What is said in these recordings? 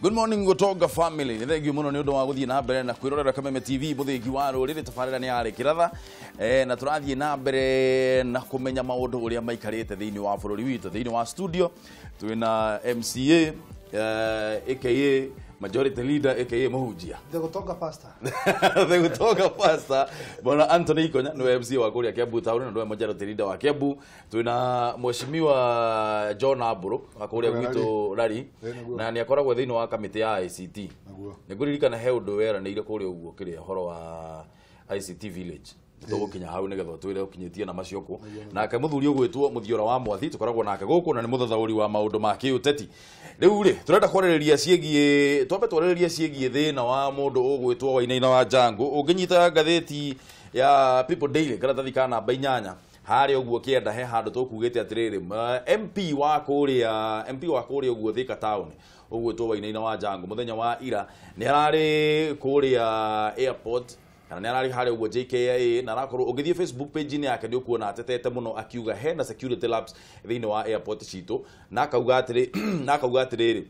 Good morning Gotonga family. Nĩ thengiũ mũno nĩ ũndũ wa gũthiĩ na mbere na kwĩrorera Kameme TV mũthingi wa rũrĩrĩ. Tabarĩra nĩ yarĩ kĩratha na tũrathiĩ na mbere na kũmenya maũndũ ũrĩa maikarĩte thĩinĩ wa bũrũri witũ. Thĩinĩ wa studio twĩna MCA, aka Majority Leader, aka Mũhunjia, The Gotonga Pastor. The Gotonga Pastor, Bwana Anthony Ikonya, nĩwe MCA wa kũrĩa Kiambu Town na nĩwe Majority Leader wa Kiambu. Twĩna Mheshimiwa John Ambũrũ wa kũrĩa gwitũ Rari, na nĩ akoragwo thĩinĩ wa kamĩtĩ ya ICT. Nĩ ngũririkana he ũndũ weranĩire kũrĩa ũguo kĩrĩa ũhoro wa ICT village. Tũgũkinya hau nĩgetha ũtwĩre ũkinyĩtie na macio kũ. Nake mũthuri ũgwĩtwo Mũthiora wa Mwathi tũkoragwo nake gũkũ na nĩ mũthathaũri wa maũndũ ma kĩũteti. Rĩu rĩ, tũrenda kwarĩrĩria ciĩgiĩ, twambe twarĩrĩrie ciĩgiĩ thĩna wa mũndũ ũgwĩtwo Wainaina wa Jango. Ũngĩnyita ngathĩti ya People Daily karatathi ka namba 8 harĩa ũguo kĩenda, he handũ tũkugĩte atĩrĩrĩ, MP wa kũrĩa ũguo Thika Town ũgwĩtwo Wainaina wa Jango mũthenya wa ira nĩ ararĩ kũrĩa airport, kana nĩ ararĩ harĩa ũguo JKIA, na arakorwo ũngĩthiĩ Facebook page-inĩ yake nĩ ũkuona atetete mũno akiuga hena security lapse thĩinĩ wa airport citũ, na akauga atĩrĩ na akauga atĩrĩrĩ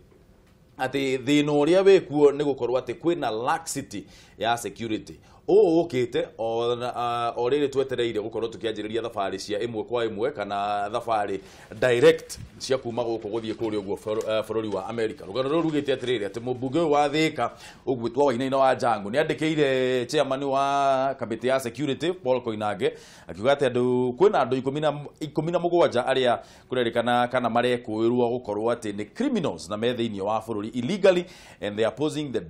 atĩ thĩna ũrĩa wĩkuo nĩ gũkorwo atĩ kwĩna laxity ya security. Ũũ ũkĩte o rĩrĩ twetereire gũkorwo tũkĩanjĩrĩria thabarĩ cia ĩmwe kwa ĩmwe kana thabarĩ direct cia kuma gũkũ gũthiĩ kũrĩa ũguo bũrũri wa America. Rũgano rũrũ rugĩte atĩrĩrĩ atĩ mũmbunge ũyũ wa Thika ũgwĩtwo Wainaina wa Jango nĩ andĩkĩire chairman wa kamĩtĩ ya security Paul Koinange akiuga atĩ andũ kwĩna andũ 17 arĩa kũrerĩkana kana marekũĩrwo gũkorwo atĩ nĩ criminals na me thĩinĩ wa bũrũri illegally and they are posing the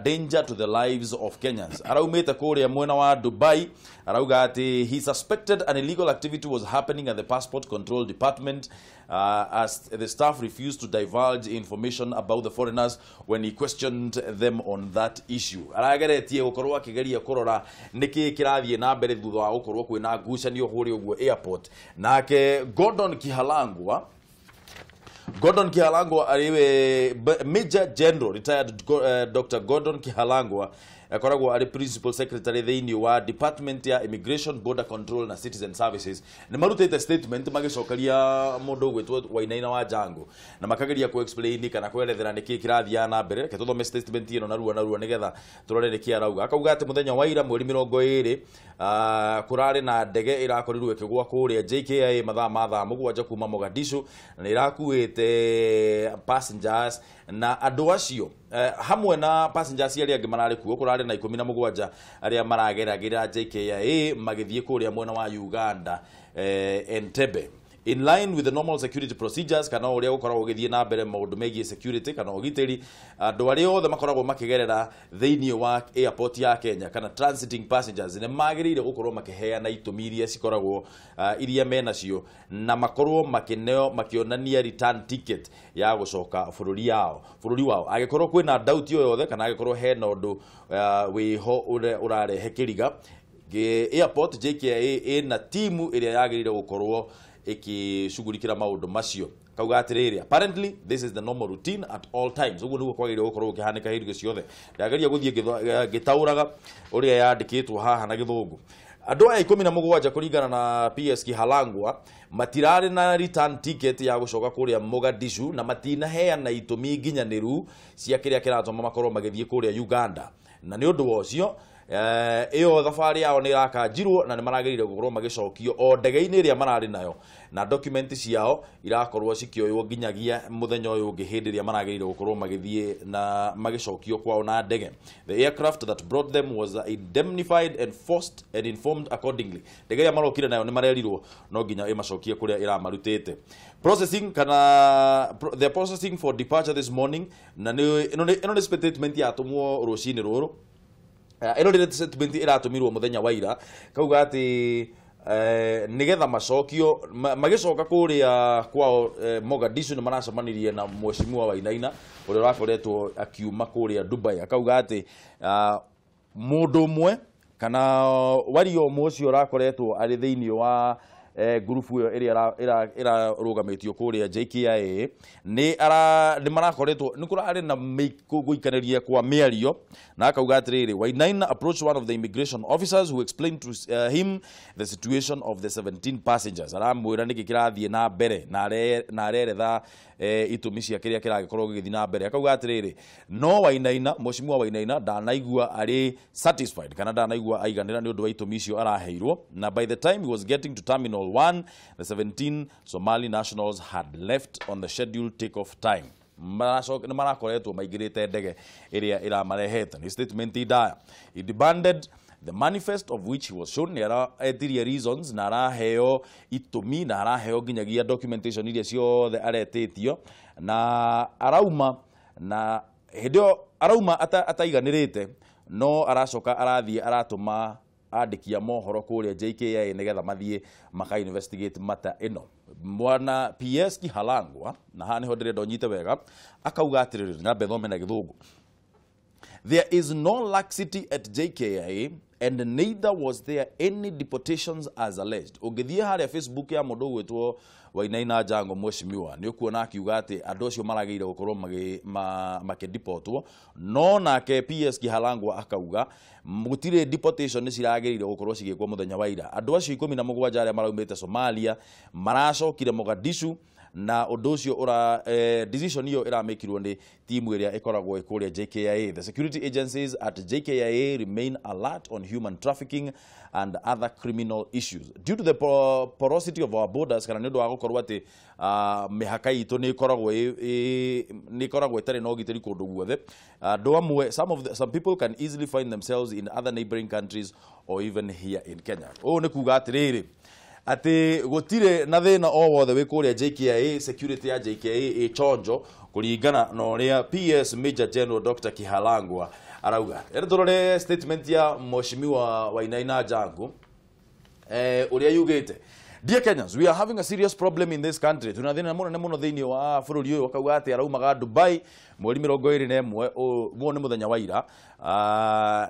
danger to the lives of Kenyans. Araumĩte kũrĩa mwena wa Dubai, arauga atĩ he suspected an illegal activity was happening at the passport control department, as the staff refused to divulge information about the foreigners when he questioned them on that issue. Arageretie gũkorwo akĩgeria kũrora nĩkĩ kĩrathiĩ na mbere thutha wa gũkorwo kwĩna ngucanio kũrĩa ũguo airport. Nake Gordon Kihalangwa ariwe Major General retired Dr. Gordon Kihalangwa akoragwo arĩ Principal Secretary thĩinĩ wa Department ya Immigration, Border Control na Citizen Services. Nĩ marutĩte statement magĩcokeria mũndũ ũgwĩtwo Wainaina wa Jango na makageria ku explain kana kwerethera nĩkĩ kĩrathiaga na mbere. Reke tũthome statement ĩno narua narua nĩgetha tũrore nĩkĩ arauga. Akauga atĩ mũthenya wa ira mweri 20 kũrarĩ na ndege ĩrakorirwo ĩkĩgwa kũrĩa JKIA mathaa ma thaa 7 kuma Mogadishu, na ĩrakuĩte passengers na andũ acio hamwe na passengers arĩa angĩ mararĩ kuo kũrarĩ na 17 arĩa marageragĩra JKIA magĩthiĩ kũrĩa mwena wa Uganda, Entebbe. In line with the normal security procedures, kana ũrĩa gũkoragwo gũgĩthiĩ na mbere maũndũ megiĩ security kana ũgitĩri, andũ arĩa othe makoragwo makĩgerera thĩinĩ wa airport ya Kenya kana transiting passengers nĩ magĩrĩire gũkorwo makĩheana itũmi iria cikoragwo iria menacio na makorwo makĩneo makĩonania return ticket ya gũcoka bũrũri wao angĩkorwo kwĩna doubt o yothe kana angĩkorwo hena ũndũ wĩho ũrĩa ũrarehe kĩriga. Airport JKIA ĩna timu ĩrĩa yagĩrĩire gũkorwo ĩkĩcugurikĩra maũndũ macio. Kauga atĩrĩrĩ, apparently this is the normal routine at all times. Ũguo nĩguo kwagĩrĩire gũkorwo gũkĩhanĩka hĩndĩ ciothe. Ndageria gũthiĩ ngĩtaũraga ũrĩa yandĩkĩtwo haha na Gĩthũngũ. Andũ aya 17 kũringana na PS Kihalangwa matirarĩ na return ticket ya gũcoka kũrĩa Mogadishu na matinaheana itũmi nginyanĩru cia kĩrĩa kĩratũma makorwo magĩthiĩ kũrĩa Uganda, na nĩ ũndũ wa ũcio ĩyo thabarĩ yao nĩ ĩrakanjirwo na nĩ maragĩrĩire gũkorwo magĩcokio o ndege-inĩ ĩrĩa mararĩ nayo, na document ciao irakorwo cikĩoywo nginyagia mũthenya ũyũ ũngĩ hĩndĩ ĩrĩa maragĩrĩire gũkorwo magĩthiĩ na magĩcokio kwao na ndege. The aircraft that brought them was indemnified and forced and informed accordingly. Ndege ĩrĩa marokire nayo nĩ marerirwo no nginya ĩmacokie kũrĩa ĩramarutĩte. Processing kana the processing for departure this morning, na nĩ ĩno nĩ statement yatũmwo rũcinĩ rũrũ. Ĩno nĩ statement ĩratũmirwo mũthenya wa ira, kauga atĩ nĩgetha macokio magĩcoka kũrĩa kwao Mogadishu nĩ maracemanirie na Mheshimiwa Wainaina ũrĩa ũrakoretwo akiuma kũrĩa Dubai. Akauga atĩ mũndũ ũmwe kana wario ũmwe ũcio ũrakoretwo arĩ thĩinĩ wa ngurubu ĩyo ĩrĩa ĩrarũgamĩtio kũrĩa JKIA nĩ marakoretwo nĩ kũrarĩ na gũikanĩria kwa mĩario, na akauga atĩrĩrĩ, Wainaina approached one of the immigration officers who explained to him the situation of the 17 passengers. Aramwĩra nĩkĩ kĩrathiĩ na mbere na areretha itũmi cia kĩrĩa kĩragĩkorwo gĩgĩthiĩ na mbere. Akauga atĩrĩrĩ, no Wainaina, mheshimiwa Wainaina ndanaigua arĩ satisfied kana ndanaigua aiganĩra nĩ ũndũ wa itũmi icio araheirwo, na by the time he was getting to terminal 1, the 17 Somali nationals had left on the scheduled take-off time. Nĩ marakoretwo maingĩrĩte ndege ĩrĩa ĩramarehete. Nĩ statement ndaya. He demanded the manifest of which he was shown. Nĩ araetirie reasons na araheo itũmi na araheo nginyagia documentation iria ciothe aretĩtio, na arauma na hĩndĩ ĩyo arauma ataiganĩrĩte, no aracoka arathiĩ aratũma andĩki a mohoro kũrĩa JKIA nĩgetha mathiĩ maka investigate mata ĩno. Mwana PS Kihalangwa, na haha nĩho ndĩrenda ũnyite wega, akauga atĩrĩrĩ, nyambe thome na Gĩthũngũ. There is no laxity at JKIA and neither was there any deportations as alleged. Ũngĩthiĩ harĩa Facebook ya mũndũ ũgwĩtwo Wainaina Jango mheshimiwa, nĩ ũkuona akiuga atĩ andũ acio maragĩrĩire gũkorwo makĩdipotwo, no nake PS Kihalangwa akauga gũtirĩ deportation ciragĩrĩire gũkorwo cigĩkwo mũthenya wa ira. Andũ acio 17 arĩa maraumĩte Somalia maracokire Mogadishu, na ũndũ ũcio ũra decision ĩyo ĩramĩkirwo nĩ timu ĩrĩa ĩkoragwo ĩ kũrĩa JKIA. The security agencies at JKIA remain alert on human trafficking and other criminal issues. Due to the porosity of our borders, kana nĩ ũndũ wa gũkorwo atĩ mĩhaka itũ nĩ ĩkoragwo ĩtarĩ na ũgitĩri kũndũ guothe, andũ amwe, some people can easily find themselves in other neighboring countries or even here in Kenya. Ũũ nĩ kuga atĩrĩrĩ, atĩ gũtirĩ na thĩna o wothe wĩ kũrĩa JKIA, security ya JKIA ĩ chonjo kũringana na ũrĩa PS Major General Dr. Kihalangwa arauga. Rĩu tũrore statement ya mheshimiwa Wainaina Jango ũrĩa yugĩte. Dear Kenyans, we are having a serious problem in this country. Tuna thĩna mũnene mũno thĩinĩ wa bũrũri ũyũ. Akauga atĩ araumaga Dubai mweri 21, guo nĩ mũthenya wa ira,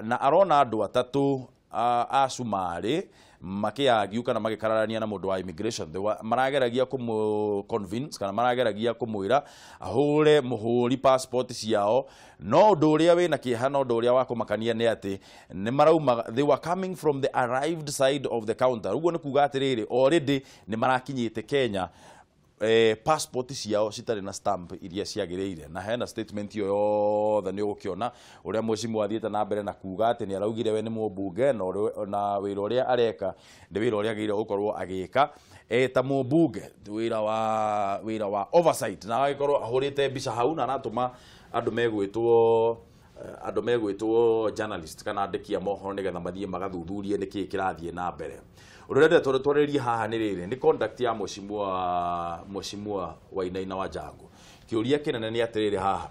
na arona andũ atatũ a Cumarĩ makĩagiu kana magĩkararania na mũndũ wa immigration. Marageragia kũmũ convince kana marageragia kũmwĩra ahũre mũhũri passport ciao, no ũndũ ũrĩa wĩna kĩeha na ũndũ ũrĩa wa kũmakania nĩ atĩ nĩ maraumaga, they were coming from the arrived side of the counter. Ũguo nĩ kuga atĩrĩrĩ, already nĩ marakinyĩte Kenya, passport ciao citarĩ na stamp iria ciagĩrĩire. Na hena statement ĩyo yothe nĩ ũgũkĩona ũrĩa mheshimiwa athiĩte na mbere na kuga atĩ nĩ araugire we nĩ mũmbunge na wĩra ũrĩa areka nĩ wĩra ũrĩa agĩrĩire gũkorwo agĩka ta mũmbunge, wĩra wa oversight, na agagĩkorwo ahũrĩte mbica hau na aratũma andũ megwĩtwo journalist kana andĩki a mohoro nĩgetha mathiĩ magathuthurie nĩkĩĩ kĩrathiĩ na mbere. Ũndũ ũrĩa ndĩrenda twarĩrĩrie haha nĩ rĩrĩ, nĩ conduct ya mheshimiwa Wainaina wa Jango. Kĩũria kĩnene nĩ atĩrĩrĩ haha,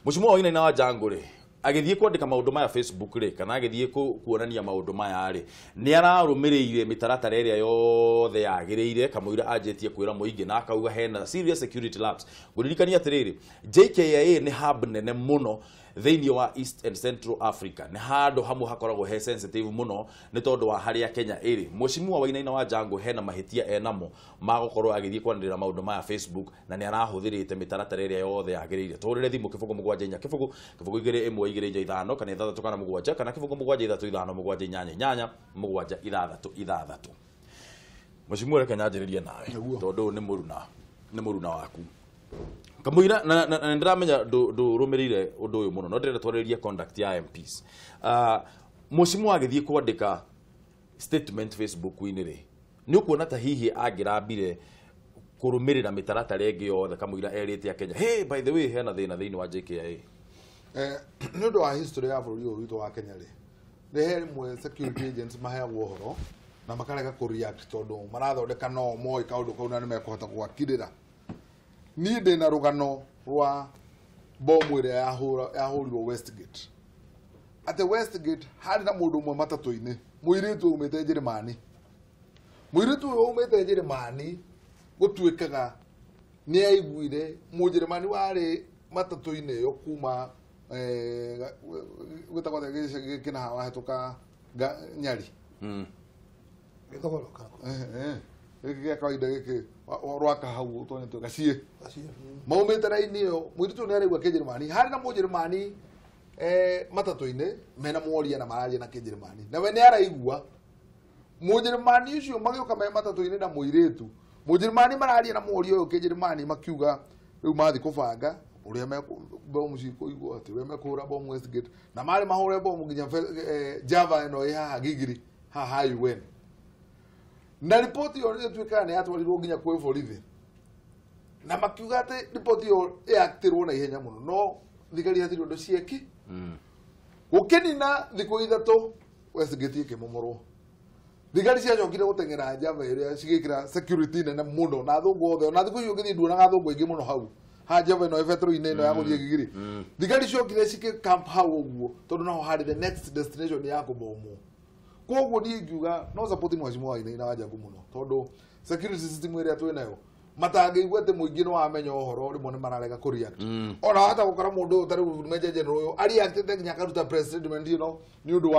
mheshimiwa Wainaina wa Jango rĩ, agĩthiĩ kwandĩka maũndũ maya Facebook rĩ, kana agĩthiĩ kuonania maũndũ maya rĩ, nĩ ararũmĩrĩire mĩtaratara ĩrĩa yothe yagĩrĩire kamũira anjĩtie kwĩra mũingĩ, na akauga hena serious security lapse. Ngũririkania atĩrĩrĩ, JKIA nĩ hub nene mũno thĩinĩ wa East and Central Africa. Nĩ handũ hamwe hakoragwo he sensitive mũno nĩ tondũ wa harĩa Kenya ĩrĩ. Mheshimiwa Wainaina wa Jango hena mahĩtia enamo ma gũkorwo agĩthiĩ kwanĩrĩra maũndũ maya Facebook, na nĩ arahũthĩrĩte mĩtaratara ĩrĩa yothe yagĩrĩire. Tũhũrĩre thimũ 0 7 4 0 0 2 1 2 5 kana 6 kana 7 kana 0 7 3 5 7 8 8 7 6 6. Mheshimiwa, reke nyanjĩrĩrie nawe tondũ ũyũ nĩ mũruna waku. Kamũira na ndĩramenya ndũrũmĩrĩire ũndũ ũyũ mũno, no ndĩrenda twarĩrĩrie conduct ya MPs. Mheshimiwa agĩthiĩ kwandĩka statement Facebook-inĩ rĩ, nĩ ũkuona ta hihi angĩrambire kũrũmĩrĩra mĩtaratara ĩngĩ yothe kamũira erĩte a Kenya, hey, by the way, hena thĩna thĩinĩ wa JKIA? Nĩ ũndũ wa history ya bũrũri ũyũ witũ wa Kenya rĩ, nĩ he rĩmwe security agents maheagwo ũhoro na makarega kũ react tondũ marathondeka no moĩ kaũndũ kau na nĩ mekũhota gwakirĩra. Niĩ ndĩna rũgano rwa bomu ĩrĩa yahũrirwo Westgate. Atĩ Westgate harĩ na mũndũ ũmwe matatũ-inĩ, mũirĩtu aumĩte Njĩrĩmani. Mũirĩtu ũyũ aumĩte Njĩrĩmani gũtuĩkaga nĩ aiguire Mũnjĩrĩmani warĩ matatũ-inĩ ĩyo kuma gwĩtagwo atĩa gĩcagi gĩkĩ na haha wahĩtũka Nyari. Gĩthogoro kana? Gĩkĩ gĩa kawaida gĩkĩ rwaka hau ũtonyetwo gaciĩ. Maumĩte raini ĩyo, mũirĩtu ũyũ nĩ araigua Kĩnjĩrĩmani. Harĩ na Mũnjĩrĩmani matatũ-inĩ mena mworia na mararia na Kĩnjĩrĩmani. Na we nĩ araigua Mũnjĩrĩmani ũcio magĩũka me matatũ-inĩ na mũirĩtu. Mũnjĩrĩmani mararia na mũriũ ũyũ kĩnjĩrĩmani makiuga rĩu mathiĩ kũbanga ũrĩa bomu cikũigwo atĩ ũrĩa mekũhũra bomu Westgate na marĩ mahũre bomu nginya Java ĩno ĩ haha Gigiri haha UN. Na ripoti ĩyo ĩtuĩkaga nĩ yatwarirwo nginya kwĩ borithi na makiuga atĩ ripoti ĩyo ĩaktirwo na ihenya mũno no thigari hatirĩ ũndũ cieki. Gũkĩnina thikũ 3 Westgate ĩkĩmomorwo. Thigari ciacokire gũteng'era Java ĩrĩa cigĩkĩra security nene mũno na athũngũ othe ona thikũ icio ũngĩthiĩ nduonaga athũngũ aingĩ mũno hau ha Java ĩno ĩbetũrũ-inĩ ĩno ya gũthiĩ Gigiri. Thigari ciokire cikĩ camp hau ũguo tondũ naho harĩ the next destination ya kũbomwo. Koguo niĩ ingiuga no support mheshimiwa Wainaina wa Njangu mũno tondũ security system ĩrĩa twĩ nayo matangĩigua atĩ mũingĩ nĩ wamenya ũhoro rĩmwe nĩ mararega kũ react. Ona wahota gũkora mũndũ ũyũ ta rĩu Major General ũyũ areactĩte nginya akaruta press statement ĩno nĩ ũndũ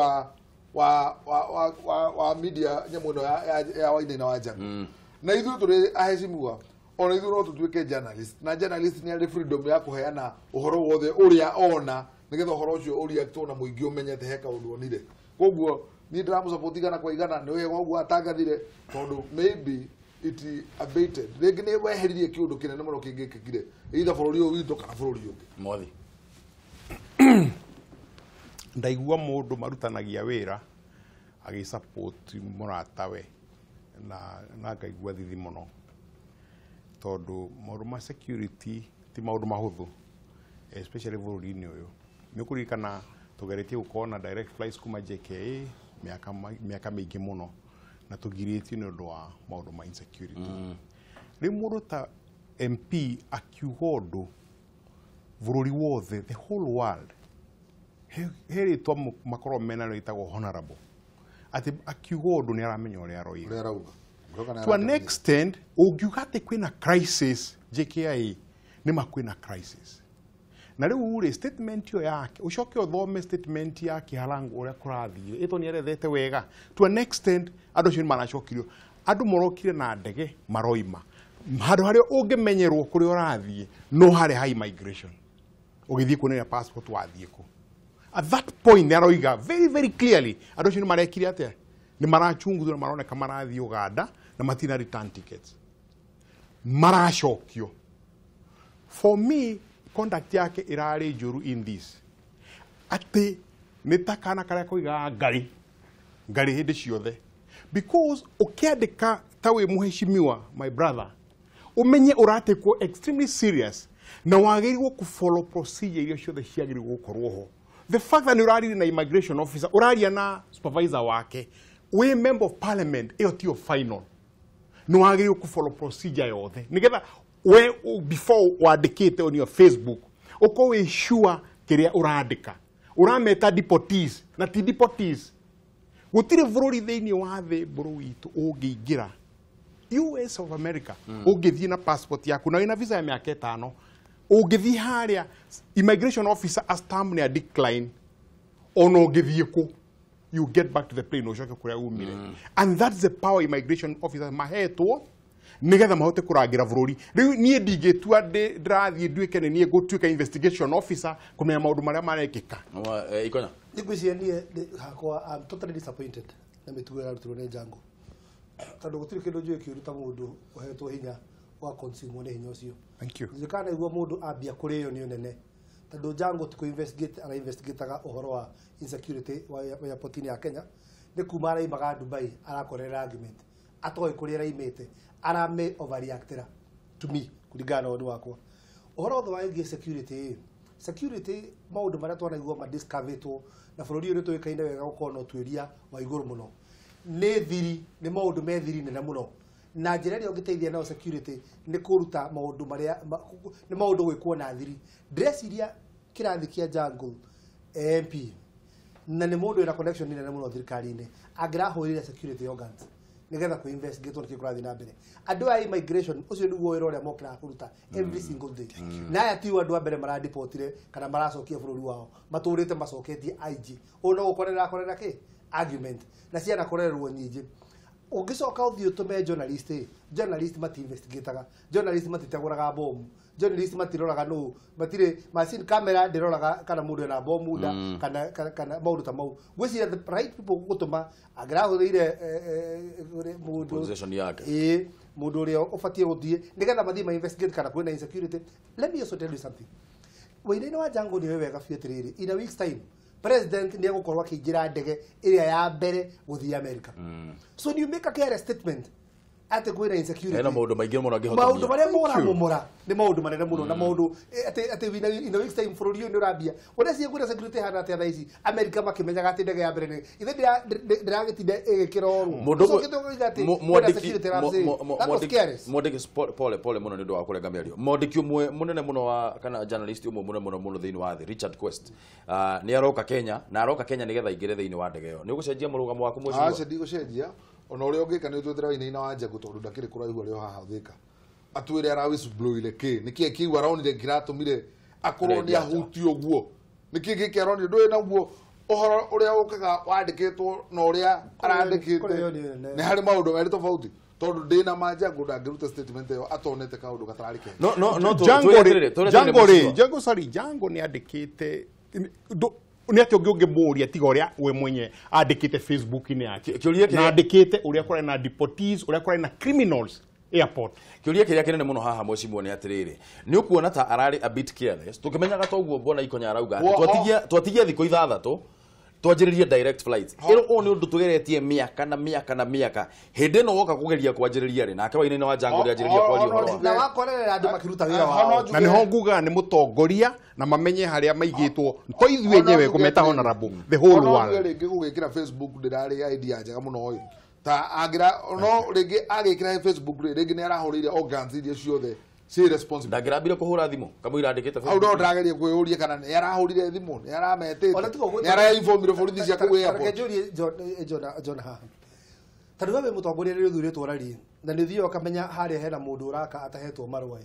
wa media nyamũ ĩno ya Wainaina wa Njangu. Na ithuĩ tũrĩ aheshimiwa ona ithuĩ no tũtuĩke journalist na journalist nĩ arĩ freedom ya kũheana ũhoro wothe ũrĩa ona nĩgetha ũhoro ũcio ũreactwo na mũingĩ ũmenyete he kaũndũ onire. Koguo niĩ ndĩramũsupport igana kwa igana nĩ wega ũguo atangathire tondũ maybe it abated rĩngĩ nĩ weheririe kĩũndũ kĩnene mũno kĩngĩkĩkire either bũrũri ũyũ witũ kana bũrũri ũngĩ. Mwathi ndaigua mũndũ marutanagia wĩra agĩsupport mũratawe na ngaigua thithi mũno tondũ maũndũ ma security ti maũndũ mahũthũ especially bũrũri-inĩ ũyũ. Nĩ ũkũririkana tũgeretie gũkorwo na direct flights kuma JKA mĩaka mĩingĩ mũno na tũgirĩtio nĩ ũndũ wa maũndũ ma insecurity. Rĩu mũndũ ta MP akiuga ũndũ bũrũri wothe the whole world he rĩtwa makorwo mena rĩtagwo honorable atĩ akiuga ũndũ nĩ aramenya ũrĩa aroiga. To an extent ũngiuga atĩ kwĩna crisis JKIA nĩ ma kwĩna crisis. Na rĩu rĩ statement ĩyo yake ũcoke ũthome statement ya Kĩhalangu ũrĩa kũrathire ĩto nĩ erethete wega. To an extent andũ acio nĩ maracokirio andũ morokire na ndege maroima handũ harĩa ũngĩmenyerwo kũrĩa ũrathiĩ no harĩa ha immigration ũgĩthiĩ kuonania passport wathiĩ kũ. At that point nĩ aroiga very very clearly andũ acio nĩ marekire atĩa nĩ marachunguzwo na maroneka marathiĩ Uganda na matina return tickets maracokio. For me conduct yake irarĩ njũru in this atĩ nĩ ta kana karĩa koigaga ngari ngari hĩndĩ ciothe because ũkĩandĩka ta wĩ mũheshimiwa my brother ũmenye ũratekwo extremely serious na wagĩrĩirwo kũ follow procedure iria ciothe ciagĩrĩirwo gũkorwo ho. The fact that nĩ ũraria na immigration officer ũraria na supervisor wake wĩ member of parliament ĩyo tiyo final nĩ wagĩrĩirwo kũ follow procedure yothe nĩgetha we before wandĩkĩte on your Facebook uko wĩ sure kĩrĩa ũrandĩka ũrameta deportees na ti deportees. Gũtirĩ bũrũri thĩinĩ wa thĩ bũrũri witũ ũngĩingĩra US of America ũngĩthiĩ na passport yaku na wĩna visa ya mĩaka 5 ũngĩthiĩ harĩa immigration officer a stamp nĩ a decline ona ũngĩthiĩ kũ you get back to the plane ũcoke kũrĩa umire. And that's the power immigration officer mahetwo nigetha mahote kũrangĩra bũrũri. Rĩu niĩ ndingĩtua ndĩrathiĩ nduĩke nĩ niĩ ngũtuĩka investigation officer kũmenya maũndũ marĩa marekĩka. Ikonya ngwĩciria niĩ hakwa I'm totally disappointed na mĩtugo ĩrarutirwo nĩ Njangu tondũ gũtirĩ kĩndũ njũĩ kĩũru ta mũndũ ũhetwo hinya wa consume nĩ hinya ũcio. Thank you. Ndirikana igua mũndũ ambia kũrĩo nĩ ũnene tondũ Njangu ti kũ investigate ara investigataga ũhoro wa insecurity wa airport-inĩ ya Kenya nĩ kuma araimaga Dubai arakorera argument atoĩ kũrĩa araimĩte arame overreactera to me kũringana na woni wakwa. Ũhoro wothe wa ĩgiĩ security maũndũ marĩa twanaigua madiscoveretwo na bũrũri ũyũ nĩ tũĩkaine wega gũkorwo na ũtuĩria wa igũrũ mũno nĩ thiri nĩ maũndũ me thiri nene mũno na njĩra ĩrĩa ũngĩteithia nayo security nĩ kũruta maũndũ marĩa nĩ maũndũ gwĩkwo na thiri. Ndĩreciria kĩrathi kĩa Jungle MP na nĩ mũndũ wĩna connection nene mũno thirikari-inĩ angĩrahũrire security organs nigetha ku investigate nĩ kũrathiĩ na mbere. Andũ a immigration ũcio nĩguo wĩra ũrĩa mokĩraga kũruta every single day. Na aya ti andũ a mbere maradipotire kana maracokia bũrũri wao matũrĩte macoketie IG ũyũ no gũkorera akorera kĩ argument na ciana korerwo nyingĩ. Ũngĩcoka ũthiĩ ũtũme journalist ĩ, journalist mati investigataga, journalist matitegũraga bomu, journalist matiroraga nũ, matirĩ machine camera ndĩroraga kana mũndũ ena bomu nda kana maũndũ ta mau. Ngwĩciria the right people gũtũma angĩrahũthĩire mũndũ Position yake. Ĩĩ, mũndũ ũrĩa ũbatiĩ gũthiĩ nĩgetha mathiĩ ma investigate kana kwĩna insecurity. Let me also tell you something. Wainaina wa Jango nĩwe wega biũ atĩrĩrĩ, in a week's time president nĩ egũkorwo akĩingĩra ndege ĩrĩa ya mbere gũthiĩ America. So you make a clear statement atĩ kwĩna insecurity. Hena maũndũ maingĩ mũno Maũndũ angĩhotomia. marĩa moramomora nĩ maũndũ manene mũno, na maũndũ atĩ in a week's time bũrũri ũyũ nĩ ũrambia ũrĩa cie kwĩna security hana atĩa thaa ici America makĩmenyaga atĩ ndege ya mbere nĩ ithe ndĩragĩtinda ĩgĩkĩrorwo. Mũndũ ũmwe- Ũcokete ũkoiga atĩ kwĩna security ramsey. That was careless. Mwandĩki pole pole mũno nĩ ũndũ wa kũrenga mĩario. Mwandĩki ũmwe mũnene mũno wa kana journalist ũmwe mũnene mũno mũno thĩinĩ wa thĩ, Richard Quest, nĩ aroka Kenya, na aroka Kenya nĩgetha aingĩre thĩinĩ wa ndege ĩyo. Nĩ ũgũcenjia mũrũgamo waku, mheshimiwa? Aca, ndigũcenjia. Ona ũrĩa ũngĩka nĩ ũtwĩtĩra Wainaina wa Njangu, tondũ ndakĩrĩ kũraihu arĩ o haha Thika, atwĩre ara whistleblow-ire kĩ, nĩkĩĩ kĩu aronire kĩratũmire akorwo nĩ Arendia. Ahutio ũguo, nĩkĩĩ gĩkĩ aronire ndũĩ naguo ũhoro ũrĩa ũkaga wandĩkĩtwo na ũrĩa arandĩkĩte Kũrĩ nĩ nene. Nĩ harĩ maũndũ merĩ tofauti, tondũ ndĩna ma Njangu ndangĩruta statement ĩyo atonete kaũndũ gatararĩ kega. No Django twĩre rĩ, atĩrĩrĩ, twĩre atĩrĩrĩ, Django rĩ, mheshimiwa. Django, sorry, Django nĩ andĩkĩte nĩ atĩ ũngĩ ũngĩmũria tiga ũrĩa we mwenye andĩkĩte Facebook-inĩ yake. Kĩũria kĩrĩa- Na andĩkĩte ũrĩa kũrarĩ na deportees, ũrĩa kũrarĩ na criminals airport. Kĩũria kĩrĩa kĩnene mũno haha, mheshimiwa, nĩ atĩrĩrĩ, nĩ ũkuona ta ararĩ a bit careless tũkĩmenyaga toguo bwana Ikonya arauga atĩ twatigia thikũ 6 twanjĩrĩrie direct flights ĩno? Ũũ nĩ ũndũ tũgeretie mĩaka na mĩaka na mĩaka. Hĩndĩ ĩno woka kũgeria kwanjĩrĩria rĩ, nake Wainaina wa Jango rĩanjĩrĩria kwaria ũhoro wa Na wakorerera andũ makĩruta wĩra wao. Na nĩho ngugaga nĩ mũtongoria na mamenye harĩa maigĩtwo, to ithuĩ enyewe kũmeta honorable, the whole world. Rĩngĩ gũgĩkĩra Facebook ndĩrarĩ idea njega mũno ĩ, ta angĩra no rĩngĩ agĩkĩra Facebook rĩ, rĩngĩ nĩ arahũrĩire organs iria ciothe ciĩ responsible. Ndangĩrambire kũhũra thimũ kamũira andĩkĩte Hau no Facebook. ndĩrageria kwĩyũria kana nĩ arahũrire thimũ, nĩ arametĩte, Ona tiga ũguo- nĩ arainformire borithi cia kũu Reke airport. njũrie John haha, tondũ we wĩ mũtongoria rĩrĩa ũthurĩtwo rari na nĩ ũthiaga ũkamenya harĩa hena mũndũ ũraka atahetwo marũa ĩ,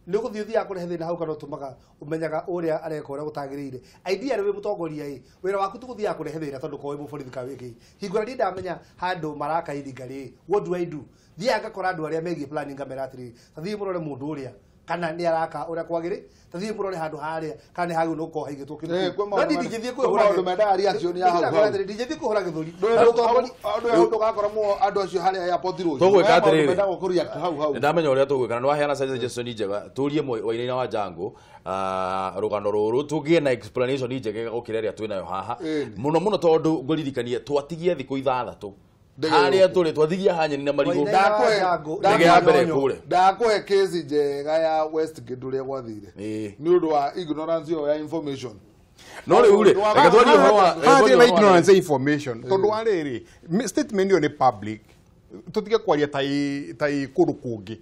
nĩ ũgũthiĩ ũthiaga kũrehe thĩna hau, kana ũtũmaga ũmenyaga ũrĩa areka ũrĩa gũtagĩrĩire? Idea rĩ, wĩ mũtongoria ĩ, wĩra waku ti gũthiaga kũrehe thĩna, tondũ korwo wĩ mũborithi ka wĩkĩ hingũra niĩ ndamenya handũ maraka iringa rĩ, what do I do? Thiaga ngakora andũ arĩa megiĩ planning, ngamera atĩrĩrĩ, ta thiĩ mũrore mũndũ ũrĩa kana nĩ araka ũrĩa kwagĩrĩ, ta thiĩ mũrore handũ harĩa kana nĩ hagĩrĩirwo nĩ gũkorwo haigĩtwo kĩndũ Eh, kĩu. kwĩ No maũndũ niĩ ndingĩthiĩ kwĩhũra kwĩ maũndũ mendaga reaction ya hau hau. ndingĩthiĩ kwĩhũra gĩthũri. Na mũtongoria- Ndũgakora mũno andũ acio harĩa airport rũciũ. Tũgwĩka He maũndũ atĩrĩrĩ. mendaga kũ-react hau hau. Ndamenya ũrĩa tũgwĩka na nĩwaheana suggestion njega. Tũrie Wainaina wa Jango rũgano rũrũ, tũgĩe na explanation njega gũkĩra ĩrĩa twĩnayo haha. Ĩni. Mũno mũno tondũ ngũririkanie twatigie thikũ 6 Ndege harĩa yũke. tũrĩ twatigia hanyeni na marigũ. Wainaina wa Jango, Ndege ya mbere kũre. Ndakũhe kesi njega ya Westgate ũrĩa gwathire Ĩĩ. nĩ ũndũ wa ignorance ĩyo ya information. No rĩu rĩ, reke twarie ũhoro wa reke Hatirĩ twarie na ũhoro wa- ignorance ya information, tondũ wa rĩrĩ statement ĩyo nĩ public, tũtige kwaria ta ĩ kũndũ kũngĩ.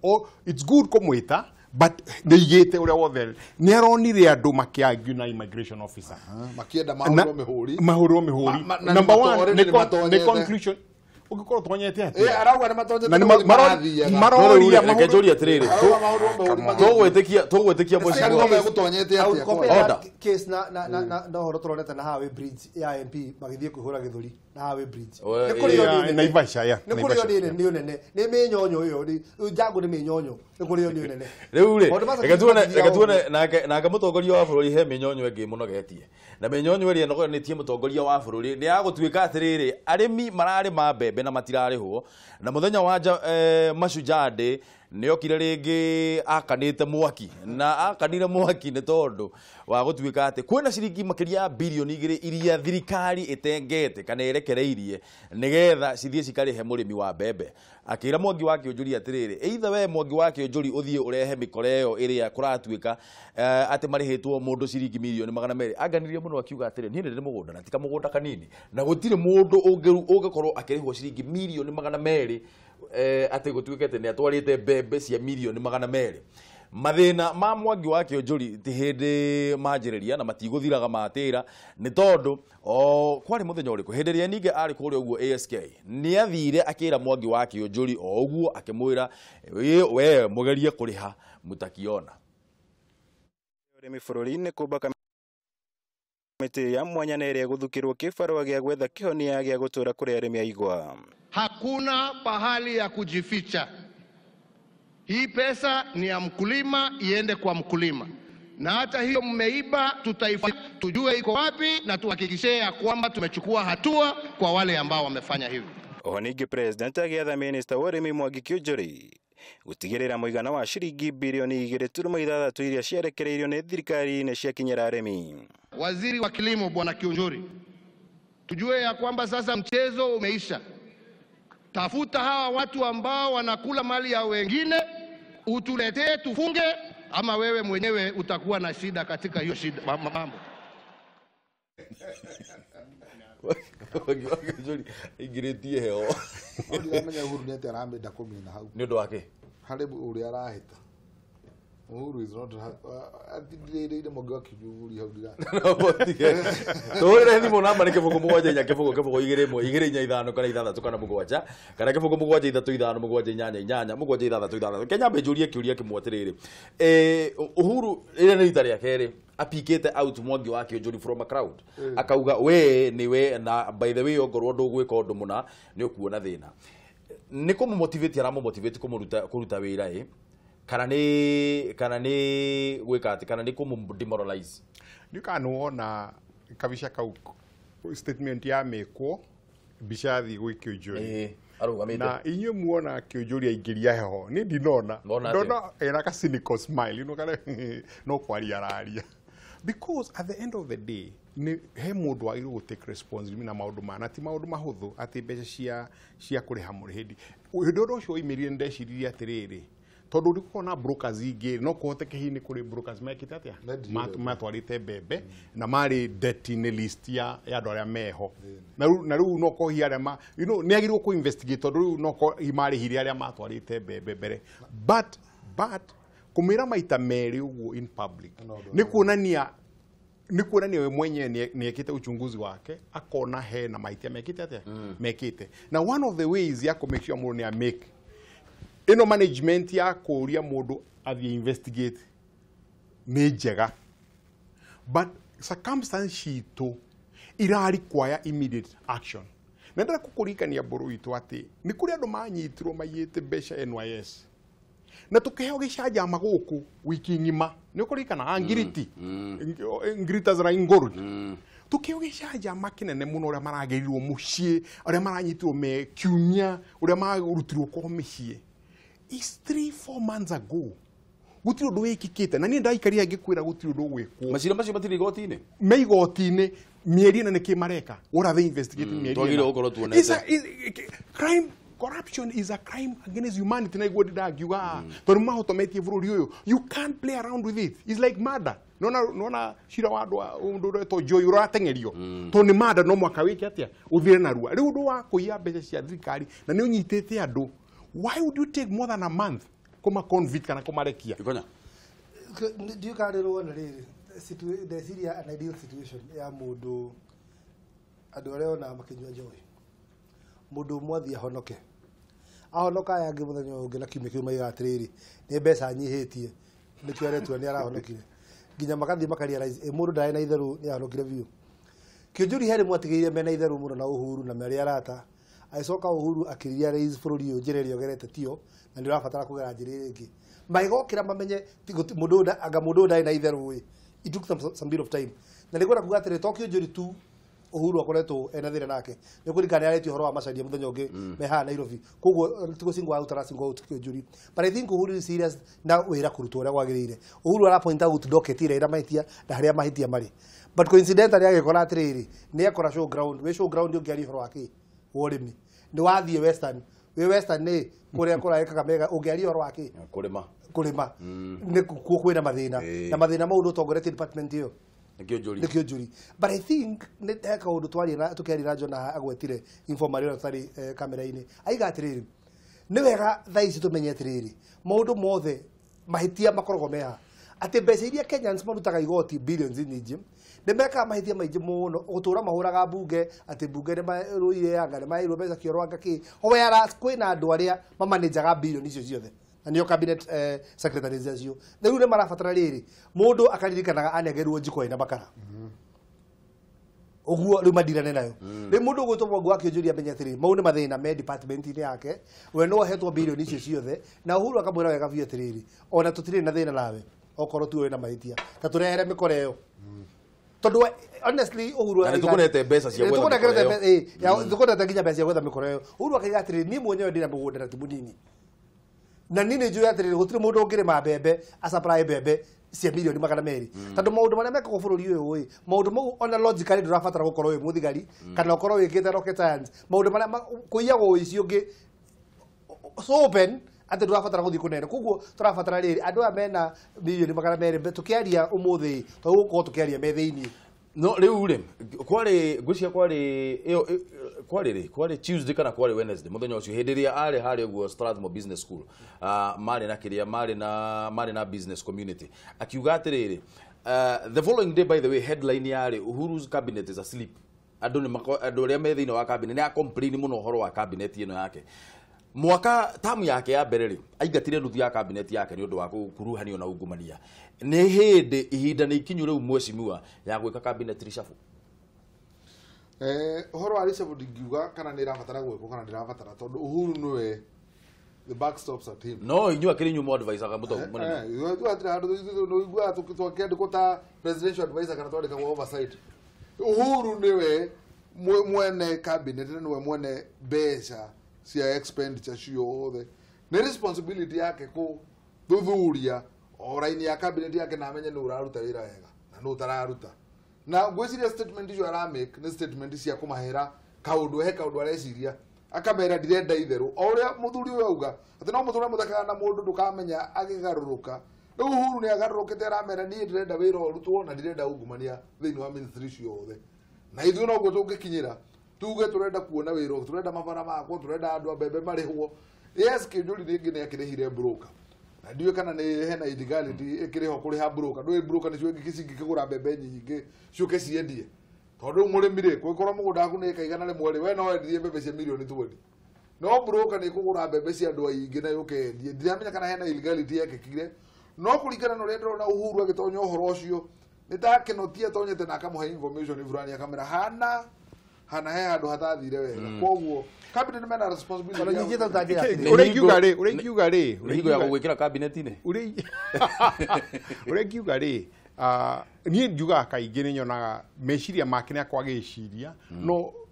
O, it's good kũmwĩta, but nĩ igĩte ũrĩa wothe nĩ aronire andũ makĩargue na immigration officer. Makĩenda mahũrwo mĩhũri. Mahũrwo mĩhũri. Na Number one, already nĩ nĩmatonyete. nĩ conclusion ũngĩkorwo tonyete Ĩ, atĩa? arauga nĩ matonyete Na nĩ nĩ marathiaga. No rĩu maroria rĩ, reke njũrie atĩrĩrĩ, Arauga mahũrwo mĩhũri magĩthiĩ. tũgwĩtĩkia Arauga mheshimiwa megũtonyete I would atĩa compare kwa? Order. that case na ũhoro tũronete na Highway Bridge ya MP magĩthiĩ kwĩhũra gĩthũri na Highway Bridge. Nĩ kũrĩo nĩ nene. Naivasha, yeah, Nĩ kũrĩo Naivasha, nĩ nene, nĩ nene. Nĩ mĩnyonyo ĩyo, Jango nĩ mĩnyonyo. Nĩ kũrĩo nĩ nene. Rĩu rĩ, Maũndũ ma reke tuone security reke tuone matithiaga. Nake mũtongoria wa bũrũri he mĩnyonyo ĩngĩ mũnogetie, na mĩnyonyo ĩrĩa ĩnogetie mũtongoria wa bũrũri nĩ ya gũtuĩka atĩrĩrĩ, arĩmi mararĩma mbembe na matirarĩhwo. Na mũthenya wa Mashujaa Day nĩ okire rĩngĩ akanĩte mwaki, na akanire mwaki nĩ tondũ wa gũtuĩka atĩ kwĩna ciringi makĩria ya birioni 2 iria thirikari ĩtengete kana ĩrekereirie nĩgetha cithiĩ cikarĩhe mũrĩmi wa mbembe. Akĩra Mwangi wa Kĩũnjũri atĩrĩrĩ, either we Mwangi wa Kĩũnjũri ũthiĩ ũrehe mĩkora ĩyo ĩrĩa kũratuĩka atĩ marĩhĩtwo mũndũ ciringi mirioni 200. Anganirie mũno akiuga atĩrĩ, niĩ nĩ ndĩ mũgũnda na ti kamũgũnda kanini, na gũtirĩ mũndũ ũngĩkorwo akĩrĩhwo ciringi mirioni 200 atĩ gũtuĩke atĩ nĩ atwarĩte mbembe cia mirioni 200. Mathĩna ma Mwangi wa Kĩũnjũri ti hĩndĩ manjĩrĩria na matigũthiraga matĩra, nĩ tondũ o kwarĩ mũthenya ũrĩkũ hĩndĩ ĩrĩa ningĩ arĩ kũrĩa ũguo ASK nĩ athire akĩra Mwangi wa Kĩũnjũri o ũguo, akĩmwĩra, "We mũgerie kũrĩha mũtakiona." Ũrĩmi bũrũri-inĩ kũmba kamĩtĩ ya mwanya na ĩrĩa ĩgũthukĩrwo kĩbarũa gĩa gwetha kĩhonia gĩa gũtũra kũrĩ arĩmi a igwa. Hakuna pahali ya kujificha. Hii pesa ni ya mkulima, iende kwa mkulima. Na hata hiyo mmeiba, tutaifa, tujue iko wapi na tuhakikishe ya kwamba tumechukua hatua kwa wale ambao wamefanya hivi. Oho ningĩ president agĩatha minista wa ũrĩmi Mwangi Kĩũnjũri gũtigĩrĩra mũigana wa ciringi bilioni 2.6 iria ciarekereirio nĩ thirikari nĩ ciakinyĩra arĩmi. Waziri wa Kilimo Bwana Kiunjuri, tujue ya kwamba sasa mchezo umeisha. Tafuta hawa watu ambao wanakula mali ya wengine, utuletee tufunge, ama wewe mwenyewe utakuwa na shida katika hiyo shida mambo. Ingirĩtie heho. Ndiramenya Uhuru nĩ atĩa aramĩenda kũmina hau. Nĩ ũndũ wake? Harĩ ũrĩa arahĩta. Uhuru is not atindirĩire Mwangi wa Kiunjuri hau ndira. Tũhũrĩre thimũ namba nĩ 0 7 4 0 0 2 1 2 4 5 kana 6 kana 7 kana 0 7 3 5 7 8 8 7 6 6. Kenya mbe njũrie kĩũria kĩmwe atĩrĩrĩ. Uhuru rĩrĩa nĩ rita rĩa kerĩ apikĩte out Mwangi wa Kiunjuri from a crowd. Akauga we niwe na by the way ongorwo ndũgwĩka ũndũ mũna nĩ ũkuona thĩna. Nĩ kũmũmotivate aramũmotivate kũmũruta kũruta wĩra ĩ kana nĩ gwĩka atĩ kana nĩ kũmũ demoralize. Nĩ kana wona kabica kau statement ya mĩkwo mbica yathiĩ gwĩ Kĩũnjũri. Arũgamĩte. Na inyuĩ muona Kĩũnjũri aingĩria heho niĩ ndinona ndona ena ka cynical smile you know kana no kwaria araria. Because at the end of the day nĩ he mũndũ wagĩrĩirwo gũ take responsibility na maũndũ mana ti maũndũ mahũthũ atĩ mbeca cia kũrĩha mũrĩhĩndi. Hĩndĩ ũndũ ũcio woimĩrire nĩ ndeciririe atĩrĩrĩ tondũ ndikuona na brokers ingĩ no kũhoteke hihi nĩ kũrĩ brokers mekĩte atĩa matwarĩte mbembe na marĩ debt-inĩ list ya andũ arĩa meho na rĩu no korwo hihi arĩa ma you know nĩ agĩrĩirwo kũ investigate tondũ rĩu no korwo hihi marĩhire arĩa matwarĩte mbembe mbere but kũmĩra maita merĩ ũguo in public nĩ kuonania we mwenyewe nĩ ekĩte uchunguzi wake akona he na mahĩtia mekĩte atĩa mekĩte. Na one of the ways ya kũ make sure mũndũ nĩ a make ino management ya kũria mũndũ athiĩ investigate nĩ njega but circumstance citũ ira require immediate action. Na ndĩrenda kũkũririkania mbũrũ witũ atĩ nĩ kũrĩ andũ manyitirwo maiyĩte mbeca NYS na tũkĩheo gĩcanjama gũkũ wiki ng'ima nĩ ũkũririkana angiriti ngirita zara ingorud tũkĩheo gĩcanjama kĩnene mũno ũrĩa maragĩrirwo mũciĩ ũrĩa maranyitirwo me kiumia ũrĩa marutirwo kwao mĩciĩ. It's 3-4 months ago. Gũtirĩ ũndũ wĩkĩkĩte na niĩ ndaikarire ngĩkwĩra gũtirĩ ũndũ ũgwĩkwo. Macira macio matirĩ igoti-inĩ? Me igoti-inĩ mĩeri ĩna nĩkĩ mareka? What are they investigating mĩeri ĩna? Twagĩrĩirwo gũkorwo tuonete. Crime, corruption is a crime against humanity na iguo ndingiuga tondũ mahotometie bũrũri ũyũ. You can't play around with it. It's like murder. Nona cira wa andũ ũndũ ũretwo Joy ũrateng'erio tondũ nĩ murder no mwaka wĩke atĩa ũthire narua. Rĩu ũndũ wa kũiya mbeca cia thirikari na nĩ ũnyitĩte andũ. Why would you take more than a month kuma convict kana kumarekia? Ikonya. Ndiũ kana nĩ rĩrĩ ndeciria an ideal situation ya mũndũ andũ arĩa ona makĩnyua njohi mũndũ ũmwe athiĩ ahonoke ahonoka aya angĩ mũthenya ũyũ ũngĩ na kiumia kĩu maiga atĩrĩrĩ nĩ mbeca nyihĩtie nĩkĩo aretua nĩ arahonokire nginya magathiĩ makarealize mũndũ ndarĩ na itherũ nĩ ahonokire biũ. Kĩũnjũri harĩ mwatigĩire mena itherũ mũno na Uhuru na marĩ arata agĩcoka Uhuru akĩria raise bũrũri ũyũ njĩra ĩrĩa ũgerete tiyo na nĩ ũrabatara kũgera njĩra ĩrĩa ĩngĩ magĩgokĩra mamenye mũndũ anga mũndũ ndarĩ na itherũ ĩ. It took some bit of time na nĩngwenda kuga atĩrĩ to Kĩũnjũri tu Uhuru akoretwo ena thĩna nake nĩ kũririkana nĩ arĩtie ũhoro wa Macharia mũthenya ũngĩ me haha Nairobi koguo ti single out ara single out Kĩũnjũri but I think Uhuru is serious na wĩra kũrutwo ũrĩa kwagĩrĩire. Uhuru ara point out docket ĩrĩa ĩna mahĩtia na harĩa mahĩtia marĩ but coincidentally agĩkora atĩrĩrĩ nĩ akora show ground wĩ show ground ũngĩaria ũhoro wa kĩ wa ũrĩmi nĩ wathiĩ Western wĩ Western nĩ kũrĩa kũragĩkaga mega ũngĩaria ũhoro wa kĩ kũrĩma nĩ kuo kwĩna mathĩna na mathĩna mau ndũtongoretie department ĩyo Nĩ Kĩũnjũri. But I think nĩ he kaũndũ twaria na tũkĩaria na John agwetire informal ĩrĩa tũtarĩ kamera-inĩ aiga atĩrĩrĩ nĩ wega thaa ici tũmenye atĩrĩrĩ maũndũ mothe mahĩtia makoragwo meha atĩ mbeca iria Kenyans marutaga igoti billions nyingĩ nĩ mekaga mahĩtia maingĩ mũno gũtũra mahũraga mbunge atĩ mbunge nĩ marũire anga nĩ maheirwo mbeca kĩoro anga kĩ whereas kwĩna andũ arĩa mamanejaga billion icio ciothe na nĩo cabinet secretaries acio rĩu nĩ marabatara rĩrĩ mũndũ akaririkanaga anengerwo njiko ĩna makara. Uguo riu madirane nayo. Riu mundu ugwitwo Mwangi wa Kiunjuri amenye atĩrĩrĩ, mau nĩ mathĩna me department-inĩ yake, we no ahetwo bilioni icio ciothe, na Uhuru akamwĩra wega biũ atĩrĩrĩ, ona tũtirĩ na thĩna nawe, okorwo tu wĩna mahĩtia, ta tũrehere mĩkora ĩyo. Tondũ honestly Uhuru Na nĩtũkũnete mbeca cia gwetha mĩkora ĩyo. Tũkũnete nginya mbeca cia gwetha mĩkora ĩyo. Uhuru akaiga atĩrĩrĩ, niĩ mwenyewe ndĩna mũgũnda na ti mũnini. Na niĩ nĩnjũĩ atĩrĩrĩ, gũtirĩ mũndũ ũngĩrĩma mbembe asupply mbembe cia milioni 200. Tondũ maũndũ marĩa mekagwo bũrũri ũyũ ĩ, maũndũ mau ona logically ndũrabatara gũkorwo wĩ mũthigari kana ũkorwo wĩkĩte rocket science. Maũndũ marĩa kũiyagwo ũici ũngĩ so open atĩ ndũrabatara gũthiĩ kũnene. Koguo tũrabatara rĩrĩ andũ aya mena milioni 200 tũkĩaria ũmũthĩ tũgũkorwo tũkĩaria me thĩiniĩ. No rĩu rĩ kwarĩ ngwĩciria kwarĩ ĩyo kwarĩ rĩ kwarĩ Tuesday kana kwarĩ Wednesday mũthenya ũcio hĩndĩ ĩrĩa arĩ harĩa ũguo Strathmore Business School, marĩ na kĩrĩa marĩ na business community, akiuga atĩrĩrĩ, the following day, by the way, headline yarĩ Uhuru's cabinet is asleep. Andũ nĩ andũ arĩa me thĩinĩ wa cabinet nĩ a complain mũno ũhoro wa cabinet ĩno yake. Mwaka tamu yake ya mbere rĩ aingatire nuthu ya cabinet yake nĩ ũndũ wa gũkuruhanio na ungumania. Nĩ hĩndĩ ihinda nĩ ikinyu rĩu mheshimiwa ya gwĩka cabinet reshuffle. Ũhoro wa reshuffle ndingiuga kana nĩ ĩrabatara gwĩkwo kana ndĩrabatara, tondũ Uhuru nĩwe the back stops at him. No inyuĩ akĩrĩ inyuĩ mo-advisaga mũnene. Ithuĩ hatirĩ handũ nĩũiguaga twakĩandĩkwo ta presidential advisor kana twandĩkagwo oversight. Uhuru nĩwe mwene cabinet na nĩwe mwene mbeca cia expenditure ciothe. Nĩ responsibility yake kũthuthuria o raini ya cabinet yake na amenye nũ ũraruta wĩra wega na nũ ũtararuta. Na ngwĩciria statement icio aramake nĩ statement cia kũmahera kaũndũ, he kaũndũ areciria akamera ndirenda itherũ. O ũrĩa mũthuri ũyũ auga atĩ no mũtũre mũthekaga na mũndũ ndũkamenya akĩgarũrũka. Rĩu Uhuru nĩ agarũrũkĩte aramera niĩ ndĩrenda wĩra ũrutwo na ndirenda ungumania thĩinĩ wa ministry ciothe. Na ithuĩ noguo tũngĩkinyĩra tuge turenda kuona wĩra, turenda mabara makwo, turenda andũ a mbembe marĩhwo. Yes, Kiunjuri rĩngĩ nĩ akĩrĩhire broker. Na ndiũĩ kana nĩ hena illegality ĩkĩrĩho kũrĩha broker. Ndũĩ broker nĩcio cingĩkĩgũra mbembe nyingĩ ciũke ciendie. Tondũ rĩu mũrĩmi rĩ, kũngĩkorwo mũgũnda waku nĩ ĩka 100 rĩ, we no wendirie mbembe cia milioni 20. No broker nĩ ĩkũgũra mbembe cia andũ aingĩ na yũke yendie. Ndiramenya kana hena illegality yekĩkire. No kũringana na ũrĩa ndĩrona Uhuru agĩtonya ũhoro ũcio, nĩ ta Kĩnotia atonyete na akamũhe information fulani akamera hana hana he handũ hatathire wega. Koguo cabinet mena responsibility. Ona nyingĩ tũtangĩra. Ũrĩa rĩ, ũrĩa rĩ, nĩ hingo ya gũgwĩkĩra cabinet-inĩ. Ũrĩa ngiuga rĩ, niĩ ngiugaga kaingĩ nĩ nyonaga meciria make nĩ akwagĩciria,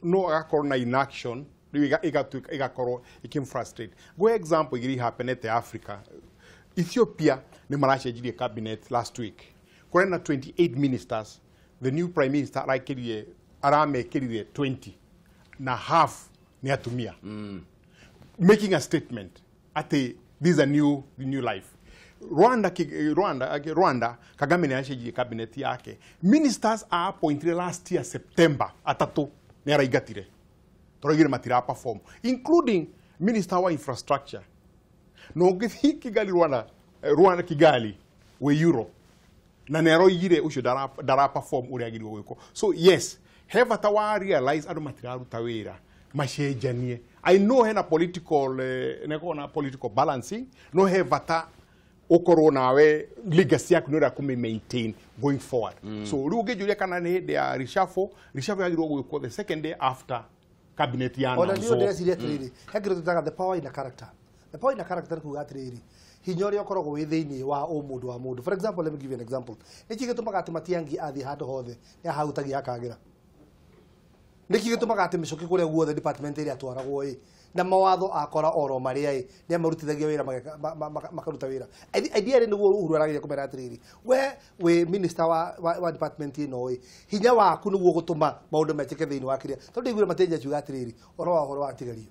no agakorwo na inaction, rĩu ĩgatuĩka ĩgakorwo ĩkĩmfrustrate. Ngũhe example igĩrĩ happenete Africa. Ethiopia nĩ maracenjirie cabinet last week. Kũrĩ na 28 ministers. The new prime minister araikĩrire aramekĩrire 20 na half nĩ atumia. Making a statement atĩ this is a new life. Rwanda Kagame nĩ aracenjirie cabinet yake. Ministers are appointed last year September atatũ nĩ araingatire. Tũraugire matira perform, including minister wa infrastructure. No ũngĩthiĩ Kigali Rwanda Kigali wĩ Europe na nĩ aroigire ũcio ndara perform ũrĩa agĩrĩirwo gwĩkwo. So yes, he bata wa realize andũ matiraruta wĩra macenjanie. I know hena political na political balancing, no he bata ũkorwo nawe legacy yaku nĩ ũrĩa kũmĩ maintain going forward. So rĩu ũngĩnjũria kana nĩ hĩndĩ ya reshuffle yagĩrĩirwo gwĩkwo the second day after cabinet ya Ona niĩ ndĩreciria atĩrĩrĩ, he kĩndũ tũtaga the power in a character. The power in a character nĩ kuga atĩrĩrĩ, hinya ũrĩa ũkoragwo wĩ thĩinĩ wa ũmũndũ wa mũndũ. For example, let me give you an example. Nĩkĩ gĩtũmaga atĩ Matiang'i athiĩ handũ hothe nĩ ahahutagia akagĩra? Nĩkĩ gĩtũmaga atĩ Mĩcũkĩ kũrĩa guothe department ĩrĩa atwaragwo ĩ, na mawatho akora oro marĩa ĩ, nĩ amarutithagia wĩra makaruta wĩra. Ideally nĩguo Uhuru arageria kũmera atĩrĩrĩ, we wĩ minister wa department ĩno ĩ, hinya waku nĩguo gũtũma maũndũ mekĩke thĩinĩ wa kĩrĩa. Tondũ ndaiguire Matiang'i akiuga atĩrĩrĩ, ũhoro wa tigario.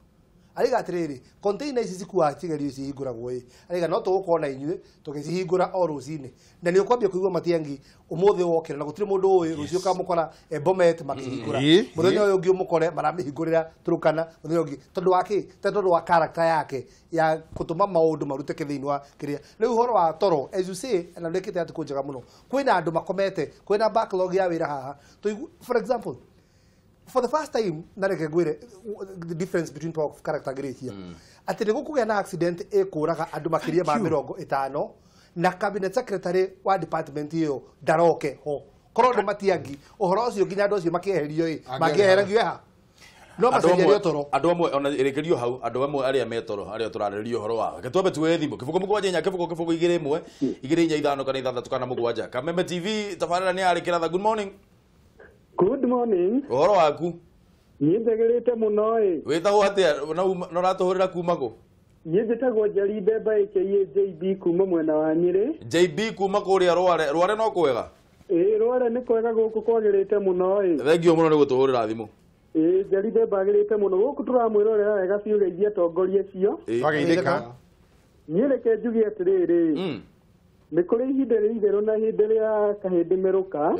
Ariga atĩrĩrĩ, container ici cikuaga tigario ici ihingũragwo ĩ, ariga no tũgũkorwo na inyuĩ tũgĩcihingũra o rũcinĩ. Na nĩ ũkwambia kũigua Matiang'i ũmũthĩ wokĩra na gũtirĩ mũndũ ũĩ, rũciũ ũkamũkora Bomet makĩhingũra. Mũthenya ũyũ ũngĩ ũmũkore maramĩhingũrĩra Turkana, mũthenya ũngĩ tondũ wa kĩ? Tondũ wa character yake ya gũtũma maũndũ marutĩke thĩinĩ wa kĩrĩa. Rĩu ũhoro wa toro, as you say, na nĩkĩte atĩ kũnjega mũno. Kwĩna andũ makomete, kwĩna backlog ya wĩra haha. For example, for the first time, na reke ngwĩre the difference between power of character ngĩrĩkia. Atĩ nĩ gũkũgĩa na accident ĩkũraga andũ makĩria ma 50 na cabinet secretary wa department ĩyo ndaroke ho. Korwo nĩ Matiang'i ũhoro ũcio nginya andũ acio makĩeherio ĩ mangĩeheragio ha no macenjerio toro andũ amwe ona ĩrĩkĩrio hau andũ amwe arĩa me toro arĩa tũrarĩrĩria ũhoro wao reke twambe tuoye thimũ kĩbũgũ mũgwanja inya kĩbũgũ kĩbũgũ igĩrĩ ĩmwe igĩrĩ inya ithano kana ithathatũ kana mũgwanja. Kameme TV tabarĩra nĩ yarĩkĩra tha. Good morning. Good morning. Ũhoro waku? Niĩ njagĩrĩte mũno ĩ. Wĩtagwo atĩa na ũratũhũrĩra kuma kũ? Niĩ njĩtagwo Njeri Mbemba aka JB kuma mwena wa Nyĩrĩ. JB kuma kũrĩa Rware. Rware no kwega? Ĩĩ Rware nĩ kwega gũkũ kwagĩrĩte mũno ĩ. Thengio mũno nĩ gũtũhũrĩra thimũ. Ĩĩ Njeri Mbemba agĩrĩte mũno gũkũ tũramwĩrorera wega biũ geithia atongoria acio. Twageithĩka. Niĩ reke njuge atĩrĩrĩ, nĩ kũrĩ ihinda rĩa itherũ na ihinda rĩa kahĩndĩ merũka.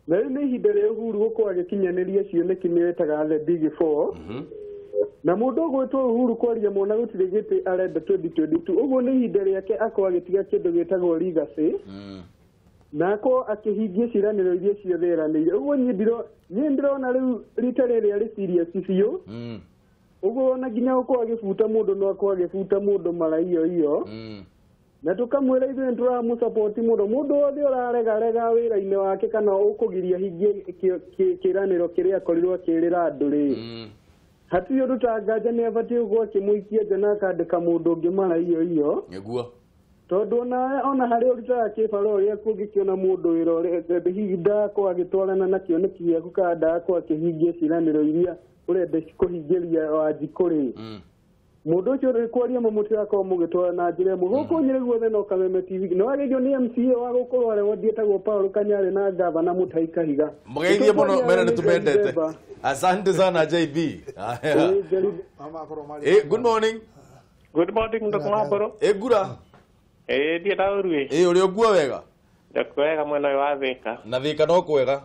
Na rĩu nĩ ihinda rĩa Uhuru gũkorwo agĩkinyanĩria cioneki nĩyo ĩtaga the big four. Na mũndũ ũgwĩtwo Uhuru kwaria mwana gũtirĩ gĩtĩ arenda 2022 ũguo nĩ ihinda rĩake akorwo agĩtiga kĩndũ gĩtagwo legacy na akorwo akĩhingia ciĩranĩro iria ciothe eranĩire. Ũguo niĩ ndĩrona rĩu rita rĩrĩ arĩ serious biũ. Ũguo ona nginya gũkorwo agĩbuta mũndũ no akorwo agĩbuta mũndũ mara iyo iyo. Na tũkamwĩra ithuĩ nĩtũramũsupport mũno. Mũndũ wothe ũraregarega wĩra-inĩ wake kana ũkũgiria hingie kĩĩranĩro kĩrĩa akorirwo akĩĩrĩra andũ rĩ, hatirĩ ũndũ ta nganja nĩ abatiĩ gũkorwo akĩmũikia nja na akandĩka mũndũ ũngĩ mara iyo iyo. Nĩguo. Tondũ ona harĩa ũrutaga kĩbarũa gĩaku ũngĩkĩona mũndũ wĩra ũrĩa hihi ndakorwo agĩtwarana na kĩoneki gĩaku kana ndakorwo akĩhingia ciĩranĩro iria ũrenda kũhingĩria Wanjikũ rĩ, mũndũ ũcio rĩ kwaria mũtirakorwo mũgĩtwara na njĩra ĩmwe. Gũkũ Nyĩrĩ guothe no Kameme TV no ageithio nĩ MCA wa gũkũ Rware wondi etagwo Paul Kanyarĩ na gavana Mũtai Kahiga. Mũgeithie mũno mera nĩ tũmendete. Asante sana JB. Good morning. Good morning Dr. Ng'amboro. Ngura. Ndiĩ na ũru ĩ. Ũrĩ ũkuo wega? Ndakwega mwena ũyũ wa Thĩka. Na Thĩka no kwega?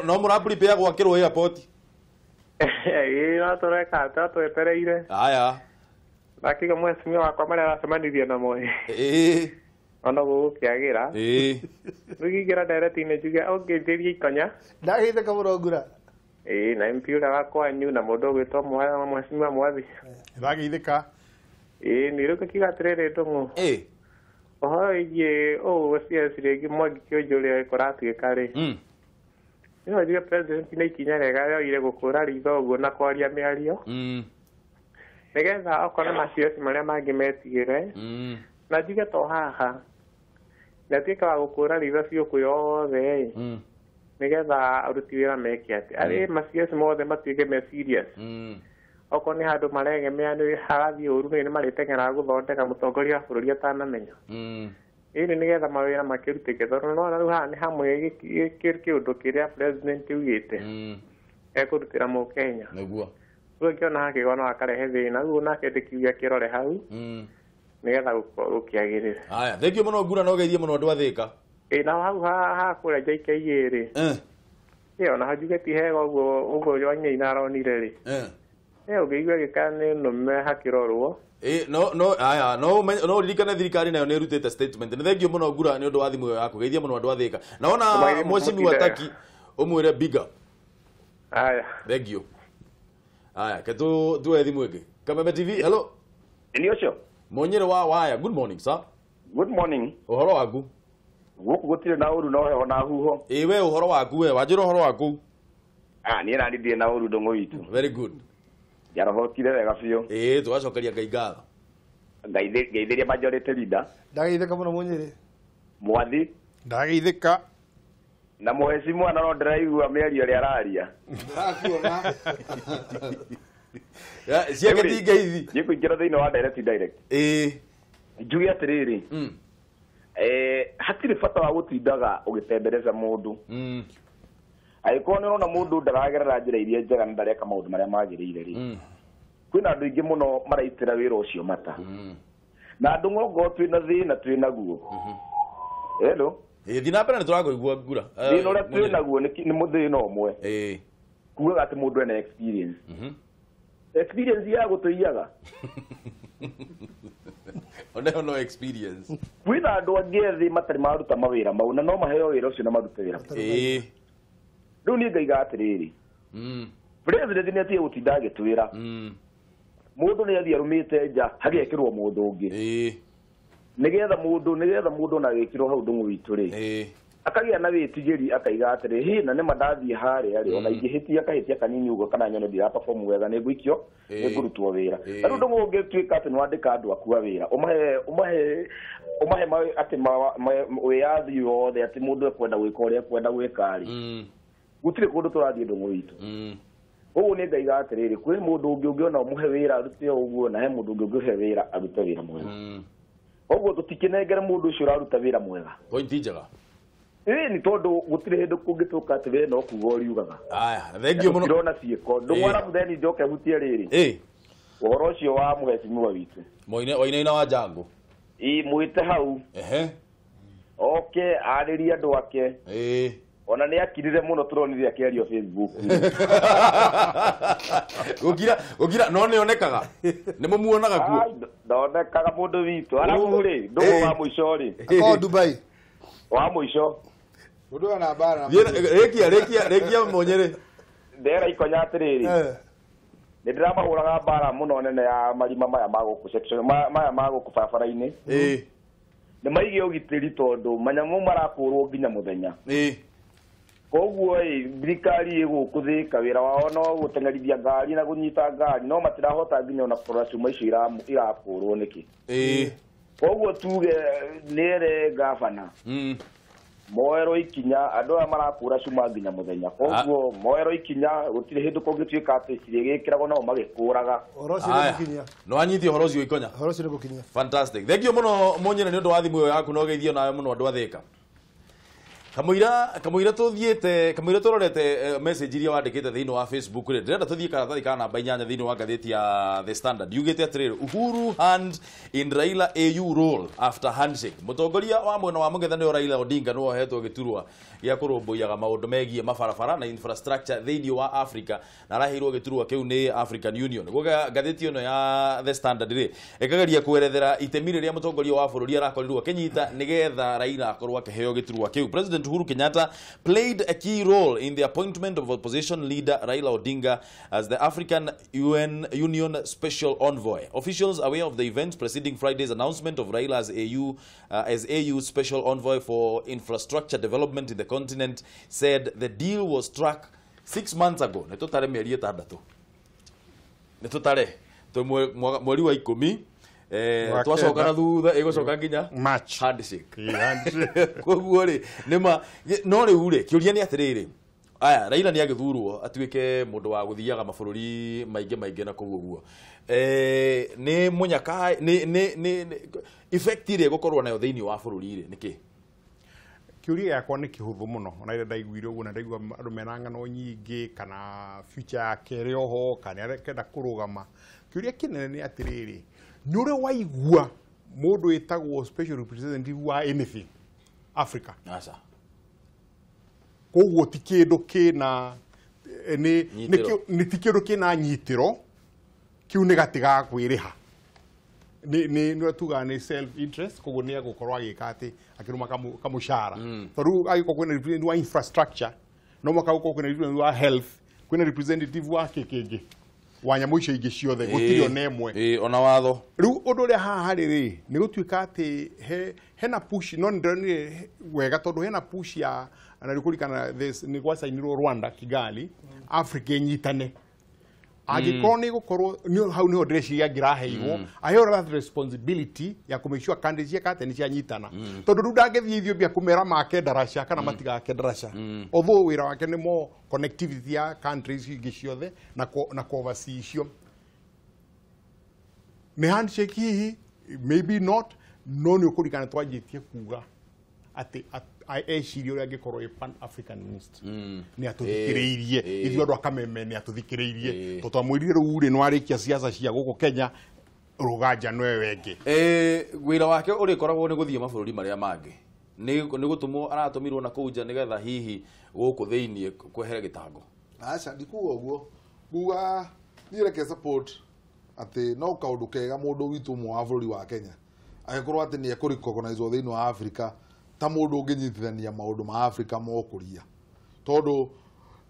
No mũra prepare gwakĩrwo airport? Ĩĩ no tũreka no twetereire. Aya. Ndakiuga mheshimiwa wakwa marĩa aracemanirie namo ĩ. Ona gũgũkĩagĩra. Rĩu ingĩra ndereti-inĩ njuge ũngĩnjĩrie ikonya. Ndageithĩka mũno Ngura. Ĩĩ na MP ũrĩa wa kwanyu na mũndũ ũgwĩtwo mheshimiwa Mwathi. Ndageithĩka. Ĩĩ nĩ rĩu ngĩkiuga atĩrĩrĩ Ndũng'ũ. Ũhoro wĩgiĩ ũũ CS rĩngĩ Mwangi Kĩũnjũrĩ kũratuĩka rĩ. No njuge president nĩ ikinya rĩega yoire gũkũra ritho ũguo na kwaria mĩario. Nĩgetha okorwo ma CS marĩa mangĩ metigĩre. Na njuge to haha. Nĩatuĩka wa gũkũra ritho biũ kwĩ othe ĩ. Nĩgetha aruti wĩra meke atĩ arĩ ma CS mothe matuĩke me serious. Okorwo nĩ handũ maregemea nĩ harathiĩ ũru nĩ marĩteng'eraga gũthondeka mũtongoria wa bũrũri atanamenya. Ĩĩ nĩgetha mawĩra makĩrutĩke tondũ nĩwona rĩu haha nĩ hamwe kĩũndũ kĩrĩa president augĩte ekũrutĩra mũkenya. Nĩguo. Rĩu ngĩona hakĩgwa no akarehe thĩna rĩu nake ndĩkiuge akĩrore hau nĩgetha gũkĩagĩrĩre. Haya, thengiũ mũno Ngura na ũgeithie mũno andũ a Thĩka. Ĩĩ na hau ha kũrĩa JKIA rĩ. Ĩĩ ona njuge ti hega ũguo ũguo Wainaina aronire rĩ. Ĩĩ ũngĩigua gĩka nĩ nũme hakĩrorwo. No aya no no ririkane thirikari nayo nĩ ĩrutĩte statement. Nĩ thengio mũno Ngura nĩ ũndũ wa thimũ ĩyo yaku. Geithia mũno andũ a Thĩka. Na wona mheshimiwa Taki ũmwĩre big up. Aya. Thengio. Aya, ke tuoe thimũ ĩngĩ. Kameme TV, hello. Nĩ ũcio. Mũnyĩrĩ wa Waya, good morning sir. Good morning. Ũhoro waku? Gũkũ gũtirĩ na ũru no heho na huho. Ĩĩ we ũhoro waku we, wanjĩra ũhoro waku. Niĩ nani ndirĩ na ũru Ndũng'ũ witũ. Very good. Njarohokire wega biũ. Ĩĩ tũgacokeria Ngai ngatho. Ngeithĩria majority leader. Ndageithĩka mũno Mũnyĩrĩ. Mwathi. Ndageithĩka. Na mheshimiwa no ndĩraigua mĩario ĩrĩa araria. Ndĩrakuona. Ciake ti ngeithi. Niĩ kũingĩra thĩinĩ wa direct. Ĩĩ. Njuge atĩrĩrĩ. Hatirĩ bata wa gũtindaga ũgĩtembereca mũndũ. Angĩkorwo nĩ ũrona mũndũ ndaragerera njĩra iria njega na ndareka maũndũ marĩa magĩrĩire rĩ, kwĩna andũ aingĩ mũno maraitĩra wĩra ũcio mata. Na andũ ng'ongo twĩna thĩna twĩnaguo. Hello. Ĩĩ thiĩ na mbere nĩ tũrakũigua Ngura. Thĩna ũrĩa twĩnaguo nĩ mũthĩna ũmwe. Kugaga atĩ mũndũ ena experience. Experience ya gũtũiyaga. Onayo no experience. Kwĩna andũ angĩ ethĩ matarĩ maruta mawĩra mau na no maheo wĩra ũcio na marute wĩra. Rĩu niĩ ngaiga atĩrĩrĩ. President nĩ atige gũtinda agĩtwĩra. Mũndũ nĩ athiĩ arũmĩte nja hagekĩrwo mũndũ ũngĩ. Nĩgetha mũndũ ona agĩkĩrwo hau Ndũng'ũ witũ rĩ. Akagĩa na wĩtigĩri akaiga atĩrĩ hi na nĩma ndathiĩ harĩa rĩ ona ingĩhĩtia kahĩtia kanini ũguo kana nyone ndira perform wega nĩ ngũikio nĩ ngũrutwo wĩra. Na rĩu ndũngĩtuĩka atĩ nĩwandĩka andũ aku a wĩra ũmahe atĩ wĩyathi wothe atĩ mũndũ ekwenda gwĩka ũrĩa ekwenda gwĩka rĩ gũtirĩ kũndũ tũrathiĩ ndũng'ũ witũ. Ũguo nĩ ngaiga atĩrĩrĩ kwĩ mũndũ ũngĩ ũngĩona ũmũhe wĩra arute ũguo na he mũndũ ũngĩ ũngĩũhe wĩra arute wĩra mwega. Ũguo tũtikĩnengere mũndũ ũcio ũraruta wĩra mwega. Point njega. Ĩĩ nĩ tondũ gũtirĩ hĩndĩ kũngĩtũka atĩ we no kuga ũriugaga. Aya, thengiũ mũno. Ndĩrona ciĩko. Ndũng'wara mũtheni njoke hutie rĩrĩ. Ũhoro ũcio wa mũhecimiwa witũ. Wainaina wa Jango. Ĩĩ mwĩte hau. Ehe. Oke arĩrie andũ ake. Ĩĩ. Ona nĩ akirire mũno tũronire akĩario Facebook. Gũkira no nĩ onekaga. Nĩ mũmuonaga kuo. Ndonekaga mũndũ witũ. Arabu rĩ, ndũgũ wa mũico rĩ. Akorwo Dubai. Wa mũico. Mũndũ ana bara. Rĩkia Mũnyĩrĩ. Ndera ikonya atĩrĩrĩ. Nĩ ndĩramahũraga mbara mũno nene ya marima maya ma gũkũ section maya ma gũkũ barabara-inĩ. Nĩ maige ũgitĩri tondũ manyamũ marakũrwo nginya mũthenya. Koguo ĩ thirikari ĩgũkũ Thĩka wĩra wao no gũteng'erithia ngari na kũnyita ngari no matirahota nginya ona kũrora cuma icio irakũrwo nĩkĩ. Koguo tuge nĩere gavana moerwo ikinya andũ aya marakũra cuma nginya mũthenya. Koguo moerwo ikinya gũtirĩ hĩndĩ kũngĩtuĩka atĩ cirĩgĩkĩragwo nao magĩkũraga. Ũhoro ũcio nĩ gũkinyia. No anyitie ũhoro ũcio ikonya. Ũhoro ũcio nĩ gũkinyia. Fantastic. Thank you mũno Mũnyĩrĩ nĩ ũndũ wa thimũ ĩyo yaku na ũgeithio nawe mũno andũ a Thĩka. Kamũira tũthiĩte kamũira tũrorete message iria wandĩkĩte thĩinĩ wa Facebook rĩ ndĩrenda tũthiĩ karatathi ka namba 8 thĩinĩ wa ngathĩti ya The Standard yugĩte atĩrĩrĩ Uhuru hand in Raila AU role after handshake. Mũtongoria wa mwena wa mũng'ethanĩro Raila Odinga nĩwe ohetwo gĩturwa gĩa kũrũmbũiyaga maũndũ megiĩ mabarabara na infrastructure thĩinĩ wa Africa na araheirwo gĩturwa kĩu nĩ African Union. Nĩguo ngathĩti ĩno ya The Standard rĩ ĩkageria kwerethera itemi rĩrĩa mũtongoria wa bũrũri arakorirwo akĩnyita nĩgetha Raila akorwo akĩheo gĩturwa kĩu. President Uhuru Kenyatta played a key role in the appointment of opposition leader Raila Odinga as the African Union Special Envoy. Officials aware of the events preceding Friday's announcement of Raila as AU Special Envoy for Infrastructure Development in the continent said the deal was struck 6 months ago. Nĩ tũtare mĩeri ĩtandatũ. Nĩ tũtare. Mweri wa 10 twacoka na thutha ĩgũcoka nginya March handshake. Koguo rĩ nĩma no rĩu rĩ kĩũria nĩ atĩrĩrĩ aya Raila nĩ agĩthurwo atuĩke mũndũ wa gũthiaga mabũrũri maingĩ maingĩ na kũu ũguo nĩ mũnyaka nĩ effect ĩrĩa ĩgũkorwo nayo thĩinĩ wa bũrũri rĩ nĩkĩ? Kĩũria gĩakwa nĩ kĩhũthũ mũno ona rĩrĩa ndaiguire ũguo na ndaigua andũ mena ng'ano nyingĩ kana future yake ĩrĩ oho kana arekenda kũrũgama. Kĩũria kĩnene nĩ atĩrĩrĩ nĩ ũrĩ waigua mũndũ wĩtagwo special representative wa anything Africa. Aca. Koguo ti kĩndũ kĩna nĩ ti kĩndũ kĩna nyitĩro kĩu nĩ gatĩ ga kwĩrĩha. Nĩ tugaga nĩ self interest koguo nĩ egũkorwo agĩka atĩ akĩrũma kamũcara. Tondũ agĩkorwo kwĩna representative wa infrastructure no mũhaka gũkorwo kwĩna representative wa health kwĩna representative wa kĩ kĩngĩ wa nyamũ icio ingĩ ciothe gũtirĩ ona ĩmwe. Ona watho. Rĩu ũndũ ũrĩa haha harĩ rĩ nĩ gũtuĩka atĩ hena push no nĩndĩronire wega tondũ hena push ya na rĩu kũririkana nĩ gwacainirwo Rwanda Kigali Africa ĩnyitane. Angĩkorwo nĩ gũkorwo hau nĩho ndĩreciria angĩraheirwo aheo that responsibility ya kũ make sure country cieka atĩ nĩ cianyitana. Tondũ rĩu ndangĩthiĩ Ethiopia kũmera make ndaraca kana matigake ndaraca. Although wĩra wake nĩ more connectivity ya countries ingĩ ciothe na oversee icio. Nĩ handshake hihi maybe not no nĩ ũkũririkana twanjĩtie kuga atĩ eciria ũrĩa angĩkorwo ĩ pan Africanist nĩ atũthikĩrĩirie ithuĩ andũ a Kameme nĩ atũthikĩrĩirie tondũ twamwĩrire rĩu rĩ nĩwarĩkia siasa cia gũkũ Kenya rũganja nĩwe wengĩ. Wĩra wake ũrĩkoragwo nĩ gũthiĩ mabũrũri marĩa mangĩ nĩ gũtũmwo aratũmirwo na kũu nja nĩgetha hihi gũkũ thĩinĩ kwehere gĩtango. Aca ndikuga ũguo nguga niĩ reke support atĩ no kaũndũ kega mũndũ witũ ũmwe wa bũrũri wa Kenya agĩkorwo atĩ nĩ ekũ-recognize thĩinĩ wa Africa ta mũndũ ũngĩnyitithania maũndũ ma Africa ma ũkũria. Tondũ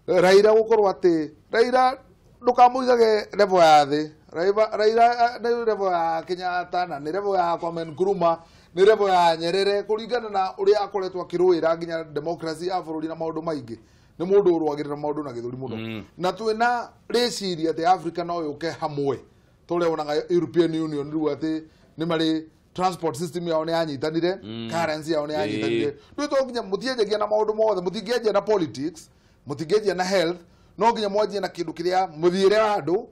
Raila gũkorwo atĩ Raila ndũkamũigage level ya thĩ. Raila nĩ level ya Kenyatta na nĩ level ya Kwame Nkrumah Nĩ level ya Nyerere kũringana na ũrĩa akoretwo akĩrũĩra nginya democracy ya bũrũri na maũndũ maingĩ. Nĩ mũndũ ũrũagĩrĩra maũndũ na gĩthũri mũno. Na twĩna rĩciria atĩ Africa no yũke hamwe. Tũrĩa wonaga European Union rĩu atĩ nĩ marĩ transport system yao nĩ yanyitanire, currency yao nĩ yanyitanire. Rĩu to nginya mũtienjagia na maũndũ mothe, mũtingĩenjia na politics, mũtingĩenjia na health, no nginya mwanjie na kĩndũ kĩrĩa mũthiĩre wa andũ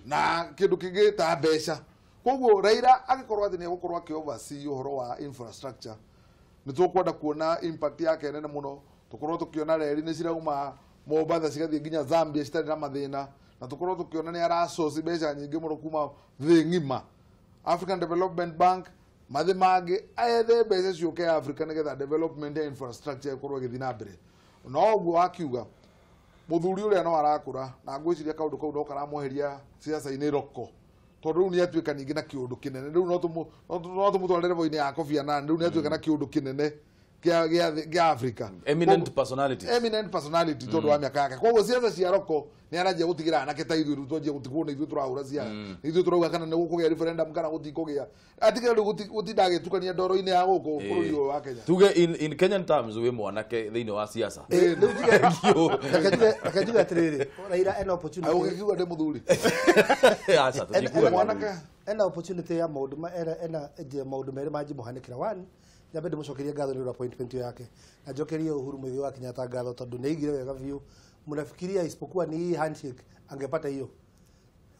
na kĩndũ kĩngĩ ta mbeca. Koguo Raila agĩkorwo atĩ nĩ egũkorwo akĩ oversee ũhoro wa infrastructure, nĩ tũkwenda kuona impact yake nene mũno. Tũkorwo tũkĩona reri nĩ cirauma Mombatha cigathiĩ nginya Zambia citarĩ na mathĩna, na tũkorwo tũkĩona nĩ arasource mbeca nyingĩ mũno kuma thĩ ng'ima. African Development Bank mathĩ mangĩ ethe mbeca ciũke Africa nĩgetha development ya infrastructure ĩkorwo ĩgĩthiĩ na mbere. No ũguo wakiuga mũthuri ũrĩa no arakũra, na ngwĩciria kaũndũ kau no karamweheria siasa-inĩ roko, tondũ rĩu nĩ atuĩka ningĩ na kĩũndũ kĩnene. Rĩu no tũmũtware level-inĩ ya Kofi Annan. Rĩu nĩ atuĩka na kĩũndũ kĩnene kĩa Africa. Eminent personality. Eminent personality tondũ wa mĩaka yake. Koguo siasa cia roko nĩ aranjia gũtigĩra anake ta ithuĩ, rĩu twanjia gũtigwo nĩ ithuĩ tũrahũra ciara, nĩ ithuĩ tũrauga kana nĩ gũkũgĩa referendum kana gũtikũgĩa. Atigĩra rĩu gũtinda agĩtukania ndoro-inĩ ya gũkũ bũrũri ũyũ wa Kenya. Tuge in Kenyan terms wĩ mwanake thĩinĩ wa siasa. Reke njuge atĩrĩrĩ, Raila ena opportunity. Ũgĩkiuga ndĩ mũthuri. Aca, tũtikuaga. Mwanake. Ena opportunity ya maũndũ ena maũndũ merĩ mangĩmũhanĩkĩra. One, nyambe ndĩmũcokerie ngatho nĩ ũndũ wa appointment ĩyo yake, na njokerie Uhuru Muigai wa Kenyatta ngatho tondũ nĩ aigire wega biũ. Mũnafikiria isipokuwa ni hii handshake angepata hiyo.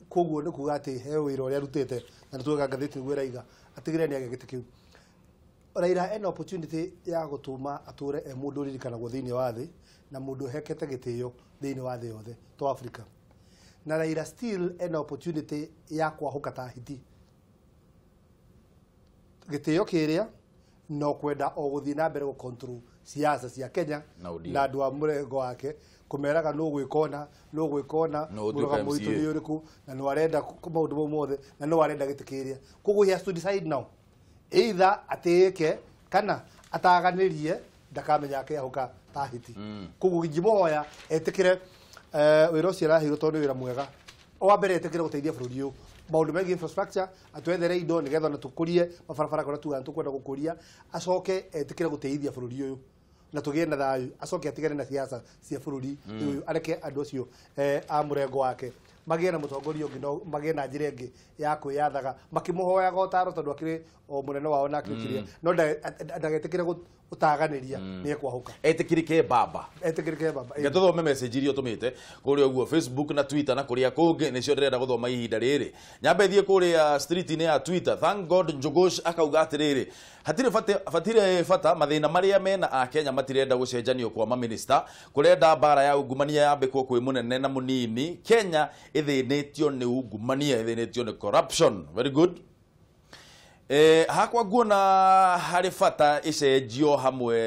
Koguo nĩ kuga atĩ he wĩra ũrĩa arutĩte, na nĩtuoga ngathĩti nĩguo ĩraiga atigĩrĩre nĩ agĩa gĩtĩ kĩu. Raila ena opportunity ya gũtũma atũre e mũndũ ũririkanagwo thĩinĩ wa thĩ na mũndũ ũhekete gĩtĩo thĩinĩ wa thĩ yothe to Africa. Na Raila still ena opportunity ya kwahũka ta hiti gĩtĩo kĩrĩa, no kwenda o gũthiĩ na mbere gũ control siasa cia Kenya na andũ a mũrengo wake kũmeraga nũ gwĩka ũna, nũ gwĩka ũna, No ũtuĩke mũrũgamo witũ MCA. nĩ ũrĩkũ, na nũ arenda maũndũ mau mothe, na nũ arenda gĩtĩ kĩrĩa. Koguo he has to decide now, either atĩĩke kana ataganĩrie ndakamenya akĩahũka ta hiti. Koguo ingĩmũhoya etĩkĩre wĩra ũcio araheirwo tondũ nĩ wĩra mwega. Wa mbere etĩkĩre gũteithia bũrũri ũyũ maũndũ megiĩ infrastructure, atwethere indo nĩgetha ona tũkũrie mabarabara kũrĩa tugaga nĩtũkwenda gũkũria. Acoke etĩkĩre gũteithia bũrũri ũyũ na tũgĩe na thayũ, acoke atigane na siasa cia bũrũri ũyũ, areke andũ acio a mũrengo wake magĩe na mũtongoria ũngĩ, no magĩe na njĩra ĩngĩ ya kwĩyathaga makĩmũhoyaga ũtaro tondũ akĩrĩ o mũnene wao na akĩrĩ kĩrĩa, no ndagetĩkĩre gũtaganĩria nĩ ekwahũka. Etĩkĩrĩke baba. Etĩkĩrĩke baba. Reke tũthome message iria ũtũmĩte kũrĩa ũguo Facebook na Twitter na kũrĩa kũngĩ, nĩcio ndĩrenda gũthoma ihinda rĩrĩ. Nyambe thiĩ kũrĩa street-inĩ ya Twitter. Thank God Njogosh akauga atĩrĩrĩ, hatirĩ batirĩ bata mathĩna marĩa mena a Kenya matirenda gũcenjanio kwa maminista, kũrenda mbara ya ungumania yambĩkwo kwĩ mũnene na mũnini. Kenya ĩthĩnĩtio nĩ ungumania, ĩthĩnĩtio nĩ corruption. Very good. Hakwa nguona harĩ bata icenjio hamwe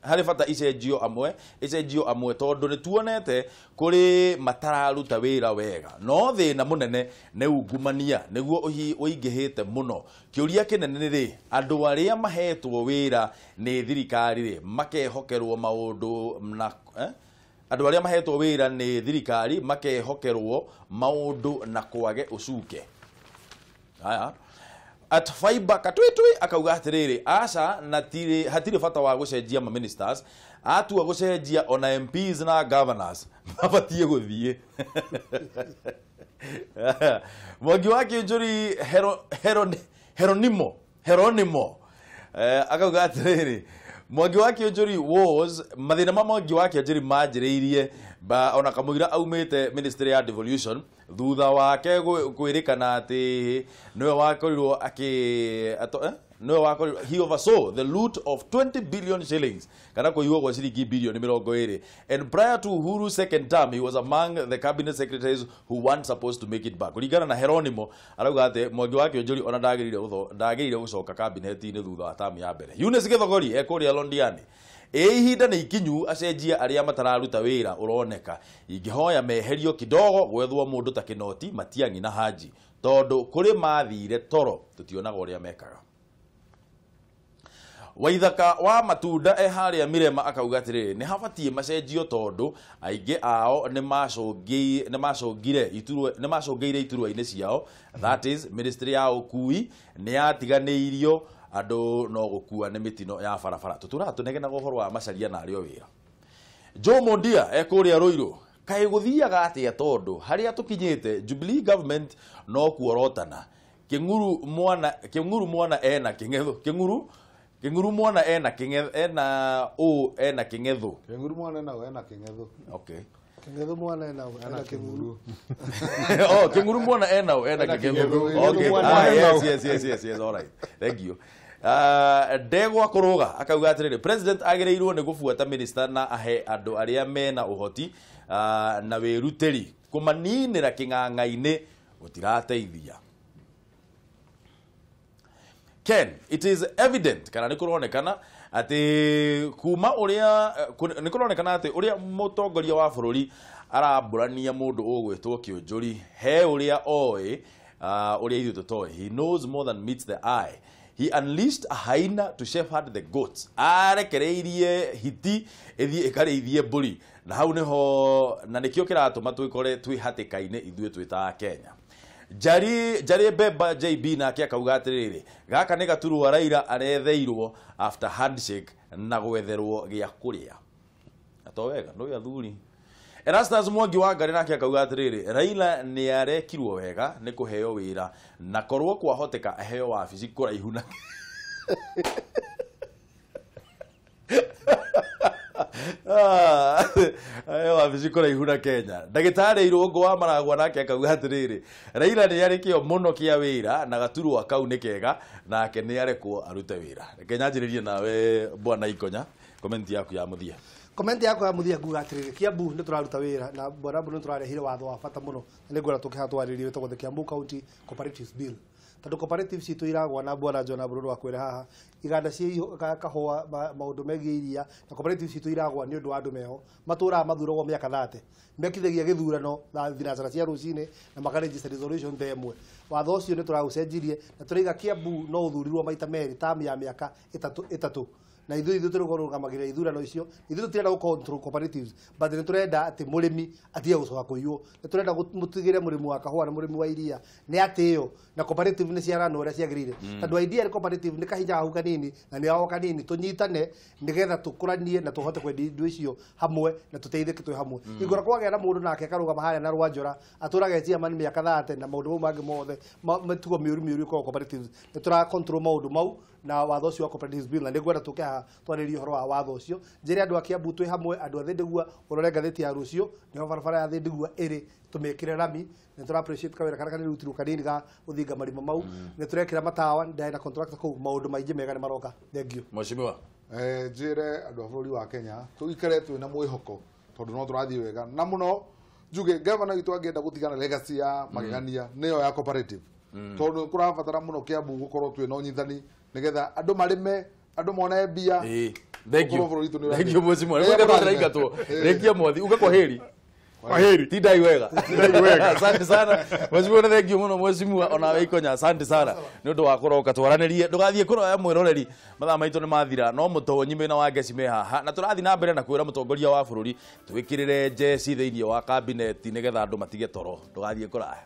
harĩ bata icenjio amwe icenjio amwe tondũ nĩ tuonete kũrĩ matararuta wĩra wega, no thĩna mũnene nĩ ungumania nĩguo ũingĩhĩte mũno. Kĩũria kĩnene nĩ rĩ, andũ arĩa mahetwo wĩra nĩ thirikari rĩ makehokerwo maũndũ na andũ arĩa mahetwo wĩra nĩ thirikari makehokerwo maũndũ na kwage ũcuke. Haya, at Fiber Katwitwi akauga atĩrĩrĩ, aca na hatirĩ bata wa gũcenjia ma ministers, atua gũcenjia ona MPs na governors mabatiĩ gũthiĩ. Mwangi wa Kĩnjũri Heronimo akauga atĩrĩrĩ, Mwangi wa Kĩnjũri was mathĩna ma Mwangi wa Kĩnjũri manjĩrĩirie ona kamũira aumĩte Ministry ya Devolution thutha wake kwĩrĩkana atĩ nĩwe wakorirwo nĩwe wakorirwo he oversaw the loot of 20 billion shillings kana kũiywo gwa ciringi bilioni 20, and prior to Uhuru second term he was among the cabinet secretaries who weren't supposed to make it back. Kũringana na Heronimo arauga atĩ Mwangi wa Kĩonjori ona ndagĩrĩire gũcoka kabineti-inĩ thutha wa tamu ya mbere. Eunice Gĩthogori ekũrĩa Londiani, ĩ ihinda nĩ ikinyu acenjia arĩa matararuta wĩra ũroneka, ingĩhoya meherio kidogo gwethwo mũndũ ta Kinoti, Matiang'i na Haji tondũ kũrĩ mathire toro tũtionaga ũrĩa mekaga. Waithaka wa matunda e harĩa Mirema akauga atĩrĩrĩ, nĩ habatiĩ macenjio tondũ aingĩ ao nĩ macũngĩire iturwa-inĩ ciao, that is ministry ya ũkui nĩ yatiganĩirio Andũ no gũkua nĩ mĩtino ya barabara. Tũtũraga tũnegenaga ũhoro wa Macharia na arĩ o wĩra. Joe Mondia ekũrĩa Ruiru kaĩ gũthiaga atĩa tondũ harĩa tũkinyĩte Jubilee government no kuorotana. Kĩng'uru mwana ena kĩng'etho. Kĩng'uru mwana ena kĩng'etho ena ũ ena kĩng'etho. Kĩng'uru mwana ena ena kĩng'etho. Okay. Kĩng'etho mwana ena ena kĩng'uru. Oh, kĩng'uru mwana ena ena kĩng'etho. Okay. Ah, yes, all right. Thank you. Ndegwa kũrũga akauga atĩrĩrĩ, president agĩrĩirwo nĩ gũbuata minister na ahe andũ arĩa mena ũhoti na wĩrutĩri kũmaninĩra kĩng'ang'a-inĩ gũtirateithia. Ken, it is evident kana nĩ kũronekana atĩ kuma ũrĩa nĩ kũronekana atĩ ũrĩa mũtongoria wa bũrũri arambũrania mũndũ ũgwĩtwo Kĩũnjũri he ũrĩa oĩ ũrĩa ithuĩ tũtoĩ. He knows more than meets the eye. He unleashed a hyena to shepherd the goats. Arekereirie hiti ĩthiĩ ĩkarĩithie mbũri. Na hau nĩho na nĩkĩo kĩratũma twĩkore twĩ hatĩka-inĩ ithuĩ twĩ ta Kenya. Jari Beba JB nake akauga atĩrĩrĩ, gaka nĩ gaturwa Raila aretheirwo after handshake na gwetherwo gĩa kũrĩa. Na to wega ndũĩ athuri. Erastus Mwangi wa Ngarĩ nake akauga atĩrĩrĩ, Raila nĩ arekirwo wega nĩ kũheo wĩra na korwo kwahoteka aheo wabici kũraihu na aheo wabici kũraihu na Kenya. Ndagĩtarĩ Irũngũ wa Maragwa nake akauga atĩrĩrĩ, Raila nĩ arĩ kĩo mũno kĩa wĩra na gaturwa kau nĩ kega nake nĩ arekwo arute wĩra. Reke nyanjĩrĩrie nawe Bwana Ikonya, comment yaku ya mũthia. Comment yakwa ya mũthia nguga atĩrĩrĩ, Kiambu nĩ tũraruta wĩra na Bwana Mburu nĩ tũrarehire watho wa bata mũno na nĩ ngwenda tũke haha twarĩrie wĩtagwo the Kiambu County Cooperatives Bill. Tondũ cooperatives citũ iragwa na Bwana John Mburu akwĩra haha iganda cia kahũa maũndũ megiĩ iria na cooperatives citũ iragwa nĩ ũndũ wa andũ meho matũraga mathuragwo mĩaka 30 mekithagia gĩthurano na thinacara cia rũcinĩ na makaregister resolution ta ĩmwe. Watho ũcio nĩ tũraũcenjirie na tũraiga Kiambu no ũthurirwo maita merĩ term ya mĩaka ĩtatũ na ithuĩ tũrũgamagĩrĩra ithurano icio. Ithuĩ tũtirenda gũ control cooperatives but nĩ tũrenda atĩ mũrĩmi atige gũcoka kũiywo. Nĩ tũrenda mũtigĩre mũrĩmi wa kahũa na mũrĩmi wa iria nĩ atĩo na cooperative nĩ ciaranwo ũrĩa ciagĩrĩire. Tondũ idea cooperative nĩ kahinda gaku kanini na nĩ gao kanini tũnyitane nĩgetha tũkũranie na tũhote kwendia indo icio hamwe na tũteithĩke twĩ hamwe. Igũra kwagĩa na mũndũ nake akarũgama harĩa na rwanjora atũraga chairman mĩaka 30 na maũndũ mau mangĩ mothe mĩtugo mĩũru mĩũru ĩkoragwo cooperatives. Nĩ tũra control maũndũ mau na watho ũcio wa cooperatives bill na nĩ ngwenda tũke haha twarĩrie ũhoro wa watho ũcio. Njĩre andũ a Kiambu twĩ hamwe, andũ a Thindigua ũrore ngathĩti ya rũciũ nĩho barabara ya Thindigua ĩrĩ tũmĩkĩre rami. Nĩ tũra appreciate kawĩra karĩa kanĩrutirwo kanini ga gũthinga marima mau. Nĩ tũrekĩra matawa ndarĩ na contractor kũu maũndũ maingĩ mega nĩ maroka. Thank you. Mheshimiwa. Njĩre andũ a bũrũri wa Kenya tũikare twĩ na mwĩhoko tondũ no tũrathiĩ wega na mũno njuge gavana witũ angĩenda gũtigana legacy ya magegania nĩyo ya cooperative tondũ kũrabatara mũno Kiambu gũkorwo twĩ na ũnyitani nĩgetha andũ marĩme andũ mone mbia. Thank you. Thank you mheshimiwa. Nĩ tũraingatwo. Rĩkia mwathi uga kwa heri. Kwa heri. Tindai wega. Tindai wega. Asante sana. Mheshimiwa na thank you mũno mheshimiwa ona we Ikonya asante sana. Nĩ ũndũ wa kũroka twaranĩrie. Ndũgathiĩ kũraya mwĩroreri. Mathaa maitũ nĩ mathira no mũtonyi mena wa ngeci me haha na tũrathiĩ na mbere na kwĩra mũtongoria wa bũrũri twĩkĩrĩre njeci thĩinĩ wa kabineti nĩgetha andũ matige toro. Ndũgathiĩ kũraya.